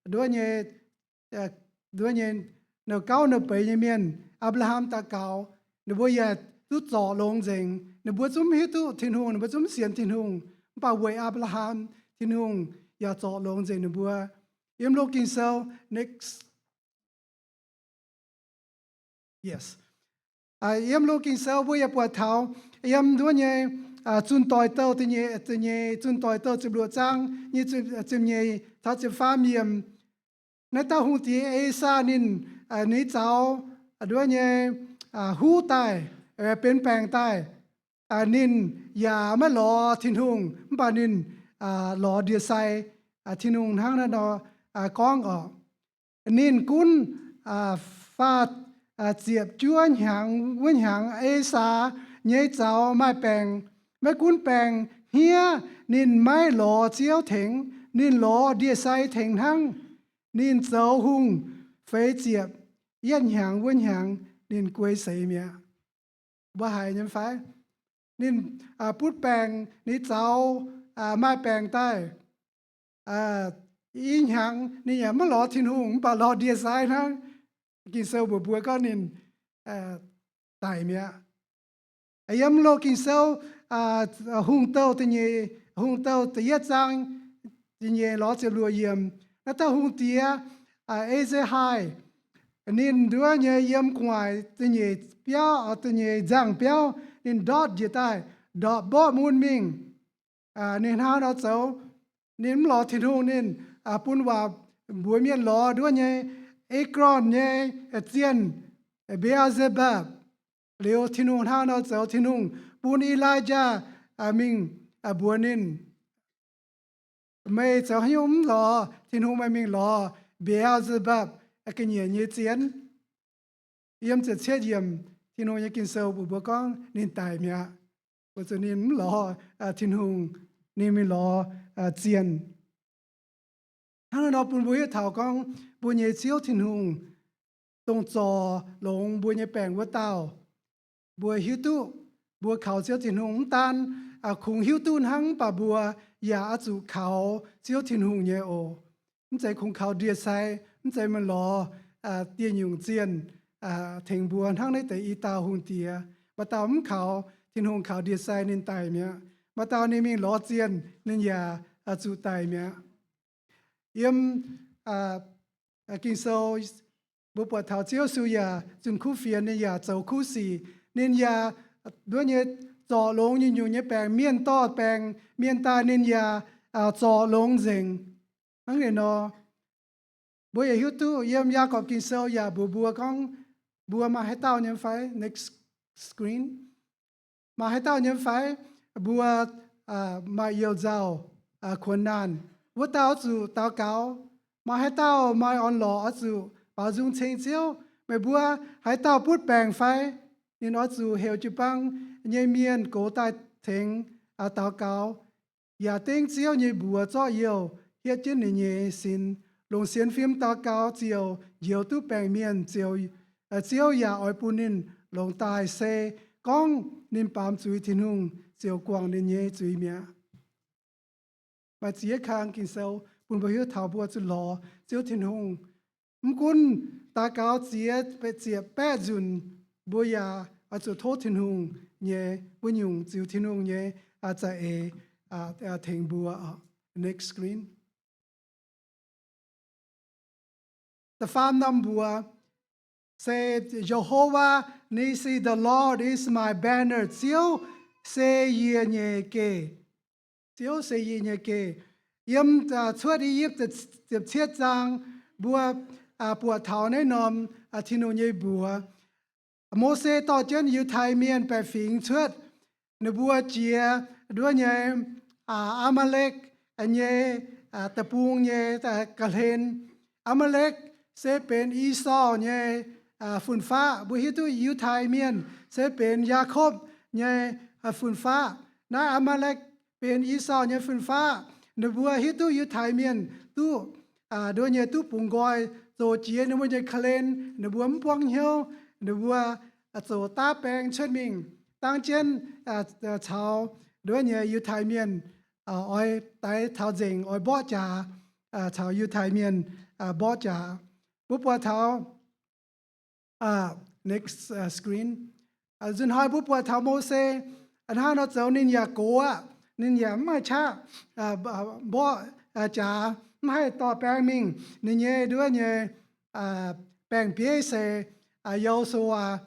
nduov nyei, nduov nyei, nouh gauv nouh beiz nyei mienh, Apc^laa^ham daux gaux, ninh mbuo yaac duqv zorc longx nzengc. Ninh mbuo zungv mv hiuv duqv Tin-Hungh, ninh mbuo zungv mv sienx Tin-Hungh. Mv baac weic Apc^laa^ham, Tin-Hungh yaac zorc longx nzengc ninh mbuo. Yiem Loz-Ging Sou, next. Yes. Yiem Loz-Ging Sou mbuo yaac buatc taux yiem nduov nyei Zunh Doic Douh da'nyeic, da'nyeic Zunh Doic Douh ziepc luoqc zaang nyei ziepc nyeic taux ziepc faam yiemc. Naaiv dauh hungh diex E^saa ninh, ninh zaux nduov nyei huv daaih, benx baengc daaih. Ninh yaac maiv lorz Tin-Hungh, mv baac ninh lorz ndie-sai. Tin-Hungh hnangv naaiv nor gorngv oc. Ninh gunv faah ziepc juov hnyangx wuov hnyangx E^saa nyei zaux maaih baengc. Maiv gunv baengc hniev, ninh maiv lorz Ziouv tengx, ninh lorz ndie-sai tengx hnangv. Ninh zoux hungh feix ziepc yietv hnyangx wuov hnyangx ninh guei seix mi'aqv. Mbuo haiz nyei fai? Ninh butv baengc, ninh zaux maaih baengc daaih. I hnyangx ninh yaac maiv lorz Tin-Hungh, mv baac lorz ndie-sai hnangv. Ging-Sou mbuox mbuo gorngv ninh daic mi'aqv. Yiem Loz-Ging Sou Hungh Douh da'nyeic, Hungh Douh da'yietv zaang da'nyeic lorz ziepc luoqc yiemc, naaiv dauh hungh diex E^se^haai, ninh nduov nyei yiem gu'nguaaic da'nyeic biauv, da'nyeic nzangh biauv, ninh ndortv njiec daaih, ndorpc mborqv mun mingh. Ninh hnangv nor zoux, ninh mv lorz Tin-Hungh, ninh bun waac mbuox mienh lorz nduov nyei Ekron nyei zienh, Mbe^aa^se^mbapv. Liuz Tin-Hungh hnangv nor zoux, Tin-Hungh bun E^li^yaa mingh mbuox ninh, meih zoux haaix nyungc mv lorz Tin-Hungh, meih mingh lorz Mbe^aa^se^mbapv ga'nyiec nyei zien. Yiem ziepc cietv yiemc, Tin-Hungh nyei Ging-Sou mbuox mbuo gorngv ninh daic mi'aqv, weic zuqc ninh mv lorz Tin-Hungh, ninh mingh lorz zienh. Hnangv naaiv nor bun mbuo hiuv taux gorngv mbuo nyei Ziouv Tin-Hungh, dongh zorc longx mbuo nyei baengc wuov dauh. Mbuo hiuv duqv mbuo kaux Ziouv Tin-Hungh mv daan kungx hiuv duqv hnangv, mv baac mbuo yaac oix zuqc kaux Ziouv Tin-Hungh nyei oc. Mv zeiz kungx kaux ndie-sai, mv zeiz mingh lorz dieh nyungc zienh tengx mbuo hnangv naaiv deix i dauh hungh diex. Maaih dauh mv kaux Tin-Hungh, kaux ndie-sai, ninh daic mi'aqv. Maaih dauh ninh mingh lorz zienh, ninh yaac zuqc daic mi'aqv. Yiem Ging-Sou mbuo buatc taux Ziouv Yesu yaac zunh kuv fienx, ninh yaac zoux kuv sic, ninh yaac nduov nyei zorc longx nyungc-nyungc nyei baengc. Mienh dorh baengc mienh daaih, ninh yaac zorc longx nzengc. Hnangv naaiv nor, mbuo yaac hiuv duqv yiem Yaagorpc Ging-Sou yaac mbuox mbuo gorngv, mbuo maaih haaix dauh nyei fai? Next screen. Maaih haaix dauh nyei fai mbuo maaih you nzauh, kuonx naanh? Wuov dauh oix zuqc daux gaux. Maaih haaix dauh maaih orn-lorqc oix zuqc baaux nzung ceng Ziouv? Meih mbuo haaix dauh butv baengc fai? Ninh oix zuqc heuc jiu-baang nyei mienh gox daaih tengx daux gaux, yaac dengv Ziouv nyei mbuox zorqv youh hietv jienv ninh nyei sin. Longc sienx fim daux gaux ziouc njoux duqv baengc-mienh, ziouc, Ziouv yaac oix bun ninh longc daaih. Se gorngv ninh baamz zuiz Tin-Hungh, ziouc guangc ninh nyei zuiz mi'aqv. Maaih ziex kang Ging-Sou bun mbuo hiuv taux mbuo zuqc lorz Ziouv Tin-Hungh. Mv gunv daux gaux ziex ziepc baeqv nzunc, mbuo yaac oix zuqc tov Tin-Hungh nyei wuov nyungc, ziux Tin-Hungh nyei za'eix tengx mbuo. Next screen. Da'faam norm mbuox, se Jehovah Nissi, the Lord is my banner. Ziouv se yie nyei geh. Ziouv se yie nyei geh. Yiem Cuotv I^yipv ziepc cietv zaang, mbuo buatc taux naaiv norm Tin-Hungh nyei mbuox. Mose dorh jienv Yiutai Mienh baeqc fingx cuotv. Ninh mbuo jiex nduov nyei Aa^maa^lekv nyei deic-bung nyei ga'hlen. Aa^maa^lekv se benx Esaau nyei fun-faqv. Mbuo hiuv duqv Yiutai Mienh se benx Yaakopv nyei fun-faqv. Naaiv Aa^maa^lekv benx Esaau nyei fun-faqv. Ninh mbuo hiuv duqv Yiutai Mienh duqv nduov nyei duqv bungx nqoi zoux jiex ninh mbuo nyei ga'hlen. Ninh mbuo mv buangv hnyouv. Ninh mbuo zoux daav baeng cuotv mingh, dangv jienv caux nduov nyei Yiutai Mienh oix daix taux nzengc, oix mborqv jaax caux Yiutai Mienh mborqv jaax. Mbuo buatc taux next screen. Nzunc hnoi mbuo buatc taux Mose hnangv nor zoux, ninh yaac gox aqv. Ninh yaac mv maaih qaqv mborqv jaax, mv haih dorh baeng mingh. Ninh nyei nduov nyei baeng-bieiv se Yo^su^waa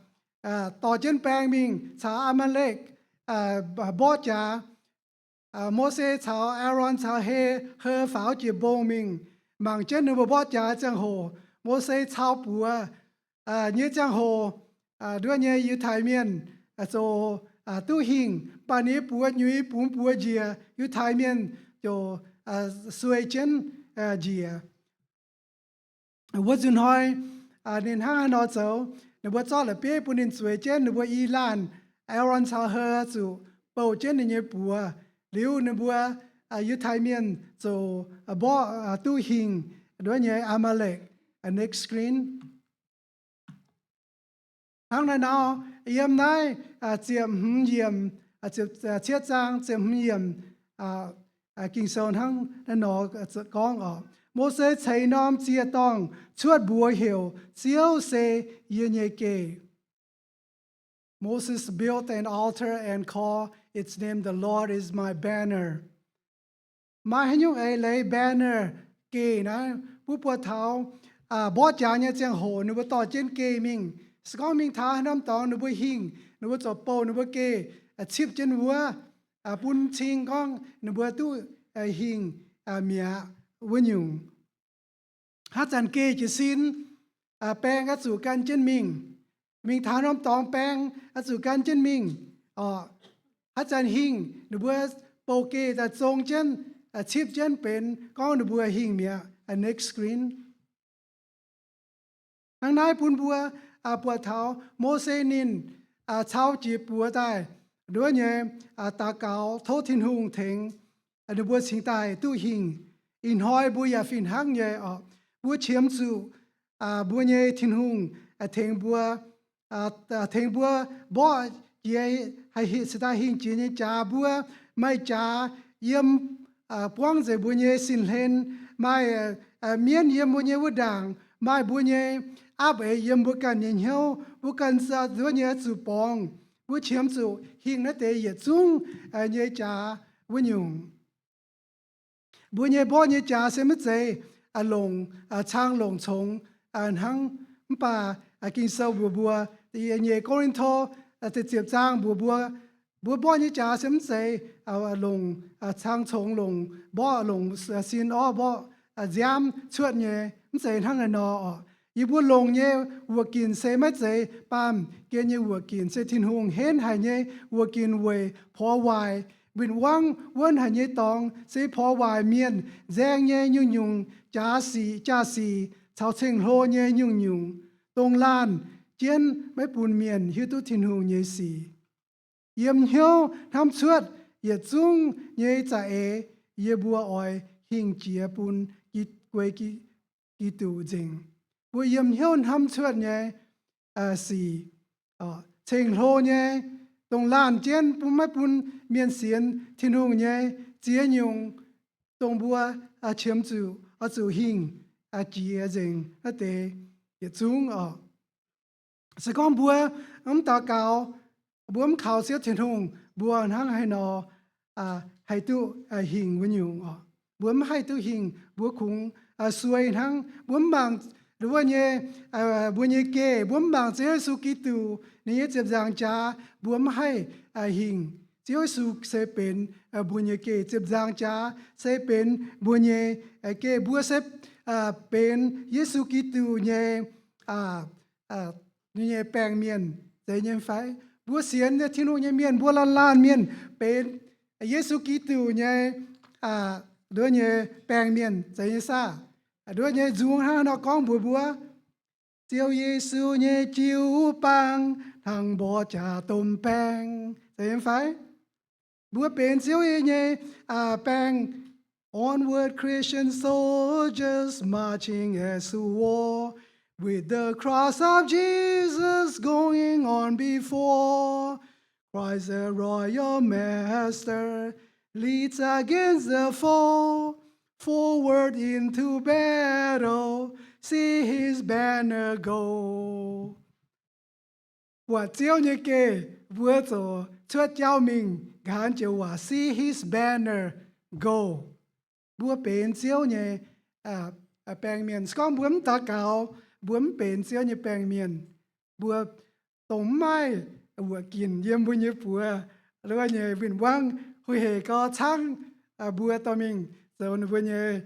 dorh jienv baeng mingh caux Aa^maa^lekv mborqv jaax. Mose caux Aaron caux Hei, Heu faaux jiex mbong mingh, mangc jienv ninh mbuo mborqv jaax ziangh hoc, Mose cau buoz nyei ziangh hoc, nduov nyei Yiutai Mienh zoux duqv hingh, mv baac ninh nyei buoz nyuix bungx buoz njiec, Yiutai Mienh ziouc suei jienv njiec. Wuov nzunc hnoi ninh hnangv haaix nor zoux? Ninh mbuo zorqv la'bieiv bun ninh zueiz jienv, ninh mbuo i laanh, Aaron caux Heu zuqc bouh jienv ninh nyei buoz. Liuz ninh mbuo Yiutai Mienh ziouc mborqv duqv hingh nduov nyei Aa^maa^lekv. Next screen. Hnangv naaiv nor, yiem naaiv ziepc hmz yiemc, cietv zaang ziepc hmz yiemc, Ging-Sou hnangv naaiv nor gorngv oc, Mose ceix norm ziec-dorngh cuotv mbuox heuc, Ziouv se yie nyei geh. Moses built an altar and called its name, The Lord is my banner. Maaih haaix nyungc eix leiz banner geh naaiv? Mbuo buatc taux mborqv jaax nyei ziangh hoc ninh mbuo dorh jienv geh mingh. Se gorngv mingh taux haaix norm dorngx ninh mbuo hingh, ninh mbuo ziouc bouh ninh mbuo geh cipv jienv wuov, bun cing gorngv ninh mbuo duqv hingh mi'aqv wuov nyungc. Haaix zanc geh jiez sin, baeng oix zuqc gan jienv mingh. Mingh taux norm dorngx baeng oix zuqc gan jienv mingh. Haaix zanc hingh ninh mbuo bouh geh daaih zong jienv, cipv jienv benx gorngv ninh mbuo hingh mi'aqv. Next screen. Hnangv naaiv bun mbuo buatc taux Mose ninh cau jiex buoz daaih nduov nyei daux gaux tov Tin-Hungh tengx ninh mbuo cingx daaih duqv hingh. Ih hnoi mbuo yaac fih hnangv nyei oc. Mbuo qiemx zuqc mbuo nyei Tin-Hungh tengx mbuo, tengx mbuo mborqv jiex, haih cingx daaih hingh jiex nyei jaax mbuo, maaih jaax yiem buangv nzengc mbuo nyei sin-hlen, maaih mienv yiem mbuo nyei wuov ndaangc, maaih mbuo nyei aapv eix yiem mbuo ganh nyei hnyouv, mbuo ganh nduov nyei zuqc borngz. Mbuo qiemx zuqc hingh naaiv deix yietc zungv nyei jaax wuov nyungc. Mbuo nyei mborqv nyei jaax se maiv zeiz longc cang longc congx hnangv. Mv baac Ging-Sou mbuox mbuo, nyeic Ko^lin^to ziepc zaang mbuox mbuo, mbuo mborqv nyei jaax se mv zeiz longc cang congx, longc mborqv, longc sin orv mborqv nziaamv cuotv nyei. Mv zeiz hnangv naaiv nor oc. Yie mbuo longc nyei wuoqc ginc se maiv zeiz baamh gen nyei wuoqc ginc, se Tin-Hungh henv haic nyei wuoqc ginc weic porx waaic. Win-wangv wuonv haic nyei dorngx se porx waaic mienh, nzaeng nyei nyungc-nyungc jaax-sic, jaax-sic caux ceng-hlo nyei nyungc-nyungc, dongh laanh jienv maiv bun mienh hiuv duqv Tin-Hungh nyei sic. Yiem hnyouv hnamv cuotv yietc zungv nyei za'eix, yie mbuo oix hingh jiex bun Gi-, guei Gi-, Giduc nzengc. Mbuo yiem hnyouv hnamv cuotv nyei sic, ceng-hlo nyei, dongh laanh jienv bun, maiv bun mienh sienx Tin-Hungh nyei ziex nyungc, dongh mbuo qiemx zuqc oix zuqc hingh jiex nzengc naaiv deix yietc zungv oc. Se gorngv mbuo mv daux gaux, mbuo mv kaux Ziouv Tin-Hungh, mbuo hnangv haaix nor haih duqv hingh wuov nyungc oc? Mbuo mv haih duqv hingh, mbuo kungx suei hnangv. Mbuo mv mangc Nduov nyei, mbuo nyei geh, mbuo mv mangc Ziouv Yesu Giduc, ninh nyei ziepc nzaangc jaax, mbuo mv haih hingh Ziouv Yesu se benx mbuo nyei geh. Ziepc nzaangc jaax se benx mbuo nyei geh. Mbuo se benx Yesu Giduc nyei, nyei baengh mienh, zeiz nyei fai? Mbuo sienx Tin-Hungh nyei mienh, mbuo laanh laanh mienh benx Yesu Giduc nyei, nduov nyei baengh mienh, zeiz nyei saah? Nduov nyei nzung hnangv nor gorngv mbuox mbuo, Ziouv Yesu nyei jiu-baang hnangv mborqv jaax domh baeng, zeiz nyei fai? Mbuo benx Ziouv nyei baengh. Onward, Christian soldiers, marching as to war, with the cross of Jesus going on before. Christ, the royal master, leads against the foe. Forward into battle, see his banner go. Buatc Ziouv nyei geh, mbuo ziouc cuotv jauv mingh nqa'haav joux waac, see his banner go. Mbuo benx Ziouv nyei baengh mienh. Se gorngv mbuo mv daux gaux, mbuo mv benx Ziouv nyei baengh mienh. Mbuo dongh mv maaih wuoqc ginc yiem mbuo nyei buoz, nduov nyei win-wangv, huih hec gau, caangv mbuo dorh mingh zoux ninh mbuo nyei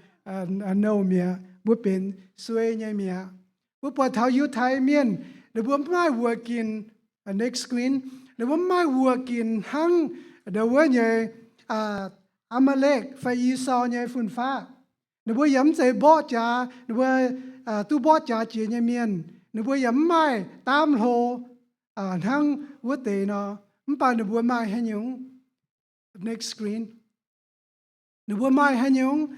nouh mi'aqv. Mbuo benx suei nyei mi'aqv. Mbuo buatc taux Yiutai Mienh, ninh mbuo mv maaih wuoqc ginc. Next screen. Ninh mbuo mv maaih wuoqc ginc hnangv nduov nyei Aa^maa^lekv fai Esau nyei fun-faqv. Ninh mbuo yaac mv zeiz mborqv jaax, ninh mbuo duqv mborqv jaax jiex nyei mienh. Ninh mbuo yaac mv maaih daamv hlo hnangv wuov deix nor. Mv baac ninh mbuo maaih haaix nyungc? Next screen. Ninh mbuo maaih haaix nyungc?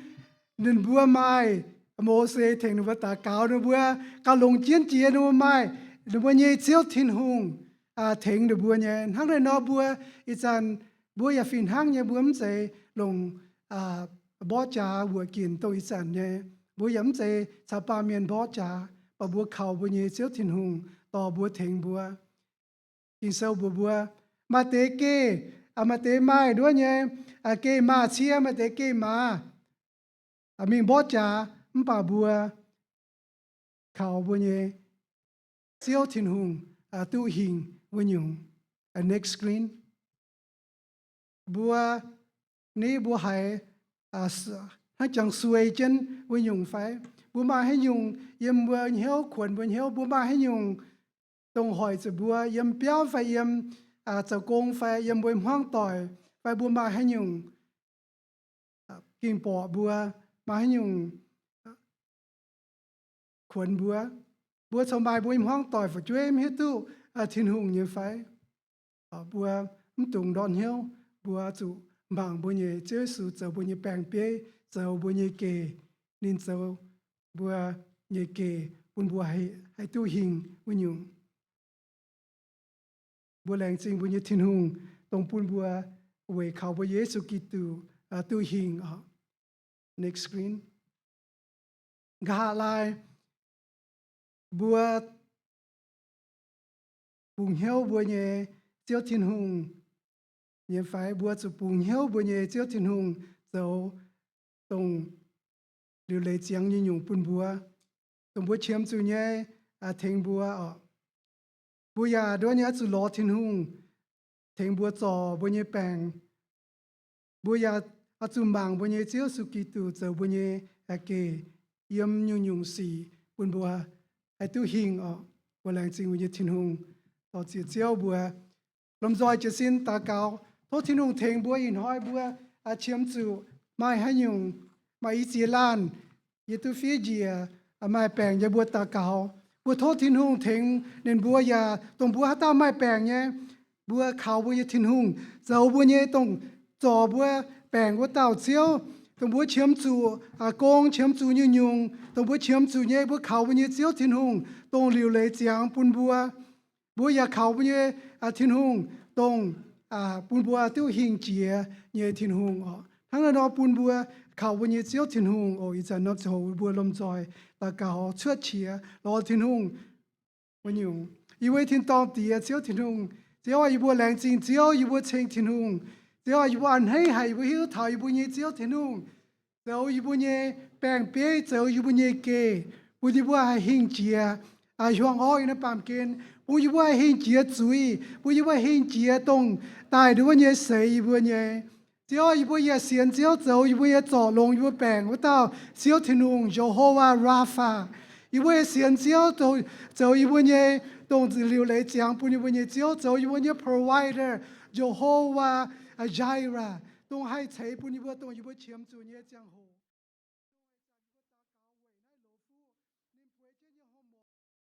Ninh mbuo maaih Mose tengx ninh mbuo daux gaux. Ninh mbuo gauh longc jienv jiex ninh mbuo maaih ninh mbuo nyei Ziouv Tin-Hungh tengx ninh mbuo nyei. Hnangv naaiv nor mbuo ih zanc mbuo yaac fih hnangv nyei, mbuo mv zeiz longc mborqv jaax wuoqc ginc dongh ih zanc nyei. Mbuo yaac mv zeiz caux baamh mienh mborqv jaax, baac mbuo kaux mbuo nyei Ziouv Tin-Hungh dorh mbuo tengx mbuo. Ging-Sou mbuox mbuo, maaih deix geh, maaih deix maaih nduov nyei geh maaz-cie, maaih deix geh maaz mingh mborqv jaax, mv baac mbuo kaux mbuo nyei Ziouv Tin-Hungh duqv hingh wuov nyungc. Next screen. Mbuo ni mbuo haiz hnangv jangx suei jienv wuov nyungc fai? Mbuo maaih haaix nyungc yiem mbuo hnyouv, kuonx mbuo hnyouv? Mbuo maaih haaix nyungc dongh hoic zuqc mbuo yiem biauv fai yiem zoux gong fai yiem mbuo hmuangv doic, fai mbuo maaih haaix nyungc ging-borqc mbuo, maaih haaix nyungc kuonx mbuo? Mbuo corc maaih mbuo nyei hmuangv doic fu'jueiv mv hiuv duqv Tin-Hungh nyei fai? Mbuo mv dungx ndortv hnyouv. Mbuo zuqc mangc mbuo nyei Ziouv Yesu zoux mbuo nyei baeng-bieiv, zoux mbuo nyei geh. Ninh zoux mbuo nyei geh bun mbuo haih duqv hingh wuov nyungc. Mbuo laengz zingh mbuo nyei Tin-Hungh, dongh bun mbuo weic kaux mbuo Yesu Giduc duqv hingh oc. Next screen. Nqa'haav laai mbuo bungx hnyouv mbuo nyei Ziouv Tin-Hungh nyei fai? Mbuo zuqc bungx hnyouv mbuo nyei Ziouv Tin-Hungh zoux dongh liuc leiz ziangx nyei nyungc bun mbuo, dongh mbuo qiemx zuqc nyei tengx mbuo oc. Mbuo yaac nduov nyei oix zuqc lorz Tin-Hungh tengx mbuo zorc mbuo nyei baengc. Mbuo yaac oix zuqc mangc mbuo nyei Ziouv Yesu Giduc zoux mbuo nyei geh yiem nyungc-nyungc sic bun mbuo haih duqv hingh oc. Mbuo laengz zingh mbuo nyei Tin-Hungh. Dorh ziec Ziouv mbuo lomh nzoih jiez sin daux gaux, tov Tin-Hungh tengx mbuo ih hnoi mbuo qiemx zuqc maaih haaix nyungc, maaih i ziex laanh yie duqv fiev njiec maaih baengc nyei, mbuo daux gaux. Mbuo tov Tin-Hungh tengx ninh mbuo yaac dongh mbuo haaix dauh maaih baengc nyei, mbuo kaux mbuo nyei Tin-Hungh zoux mbuo nyei dongh zorc mbuo baengc wuov dauh Ziouv. Dongh mbuo qiemx zuqc gong, qiemx zuqc nyungc-nyungc, dongh mbuo qiemx zuqc nyei, mbuo kaux mbuo nyei Ziouv Tin-Hungh dongh liuc leiz ziangx bun mbuo. Mbuo yaac kaux mbuo nyei Tin-Hungh dongh bun mbuo duqv hingh jiex nyei Tin-Hungh oc. Hnangv naaiv nor bun mbuo kaux mbuo nyei Ziouv Tin-Hungh oc. Ih zanc nor ziouc mbuo lomh nzoih daux gaux cuotv qiex lorz Tin-Hungh wuov nyungc. Yie mbuo nyei tin-dorngh Diex, Ziouv Tin-Hungh, Ziouv aah, yie mbuo laengz zingh Ziouv, yie mbuo ceng Tin-Hungh. Ziouv aah, yie mbuo a'hneiv haic yie mbuo hiuv taux yie mbuo nyei Ziouv Tin-Hungh zoux yie mbuo nyei baeng-bieiv, zoux yie mbuo nyei geh. bun yie mbuo haih hingh jiex hiuang orqv yiem naaiv baamh gen, bun yie mbuo haih hingh jiex zuiz, bun yie mbuo hingh jiex dongh daaih nduov wuov nyei seix yie mbuo nyei. Ziouv, yie mbuo yaac sienx Ziouv zoux yie mbuo nyei zorc longx yie mbuo baengc wuov dauh Ziouv Tin-Hungh, Jehovah Rapha. Yie mbuo yaac sienx Ziouv zoux yie mbuo nyei dongh liuc leiz ziangx bun yie mbuo nyei Ziouv, zoux yie mbuo nyei provider, Jehovah Jireh, dongh haih ceix bun yie mbuo, dongh yie mbuo qiemx zuqc nyei ziangh hoc.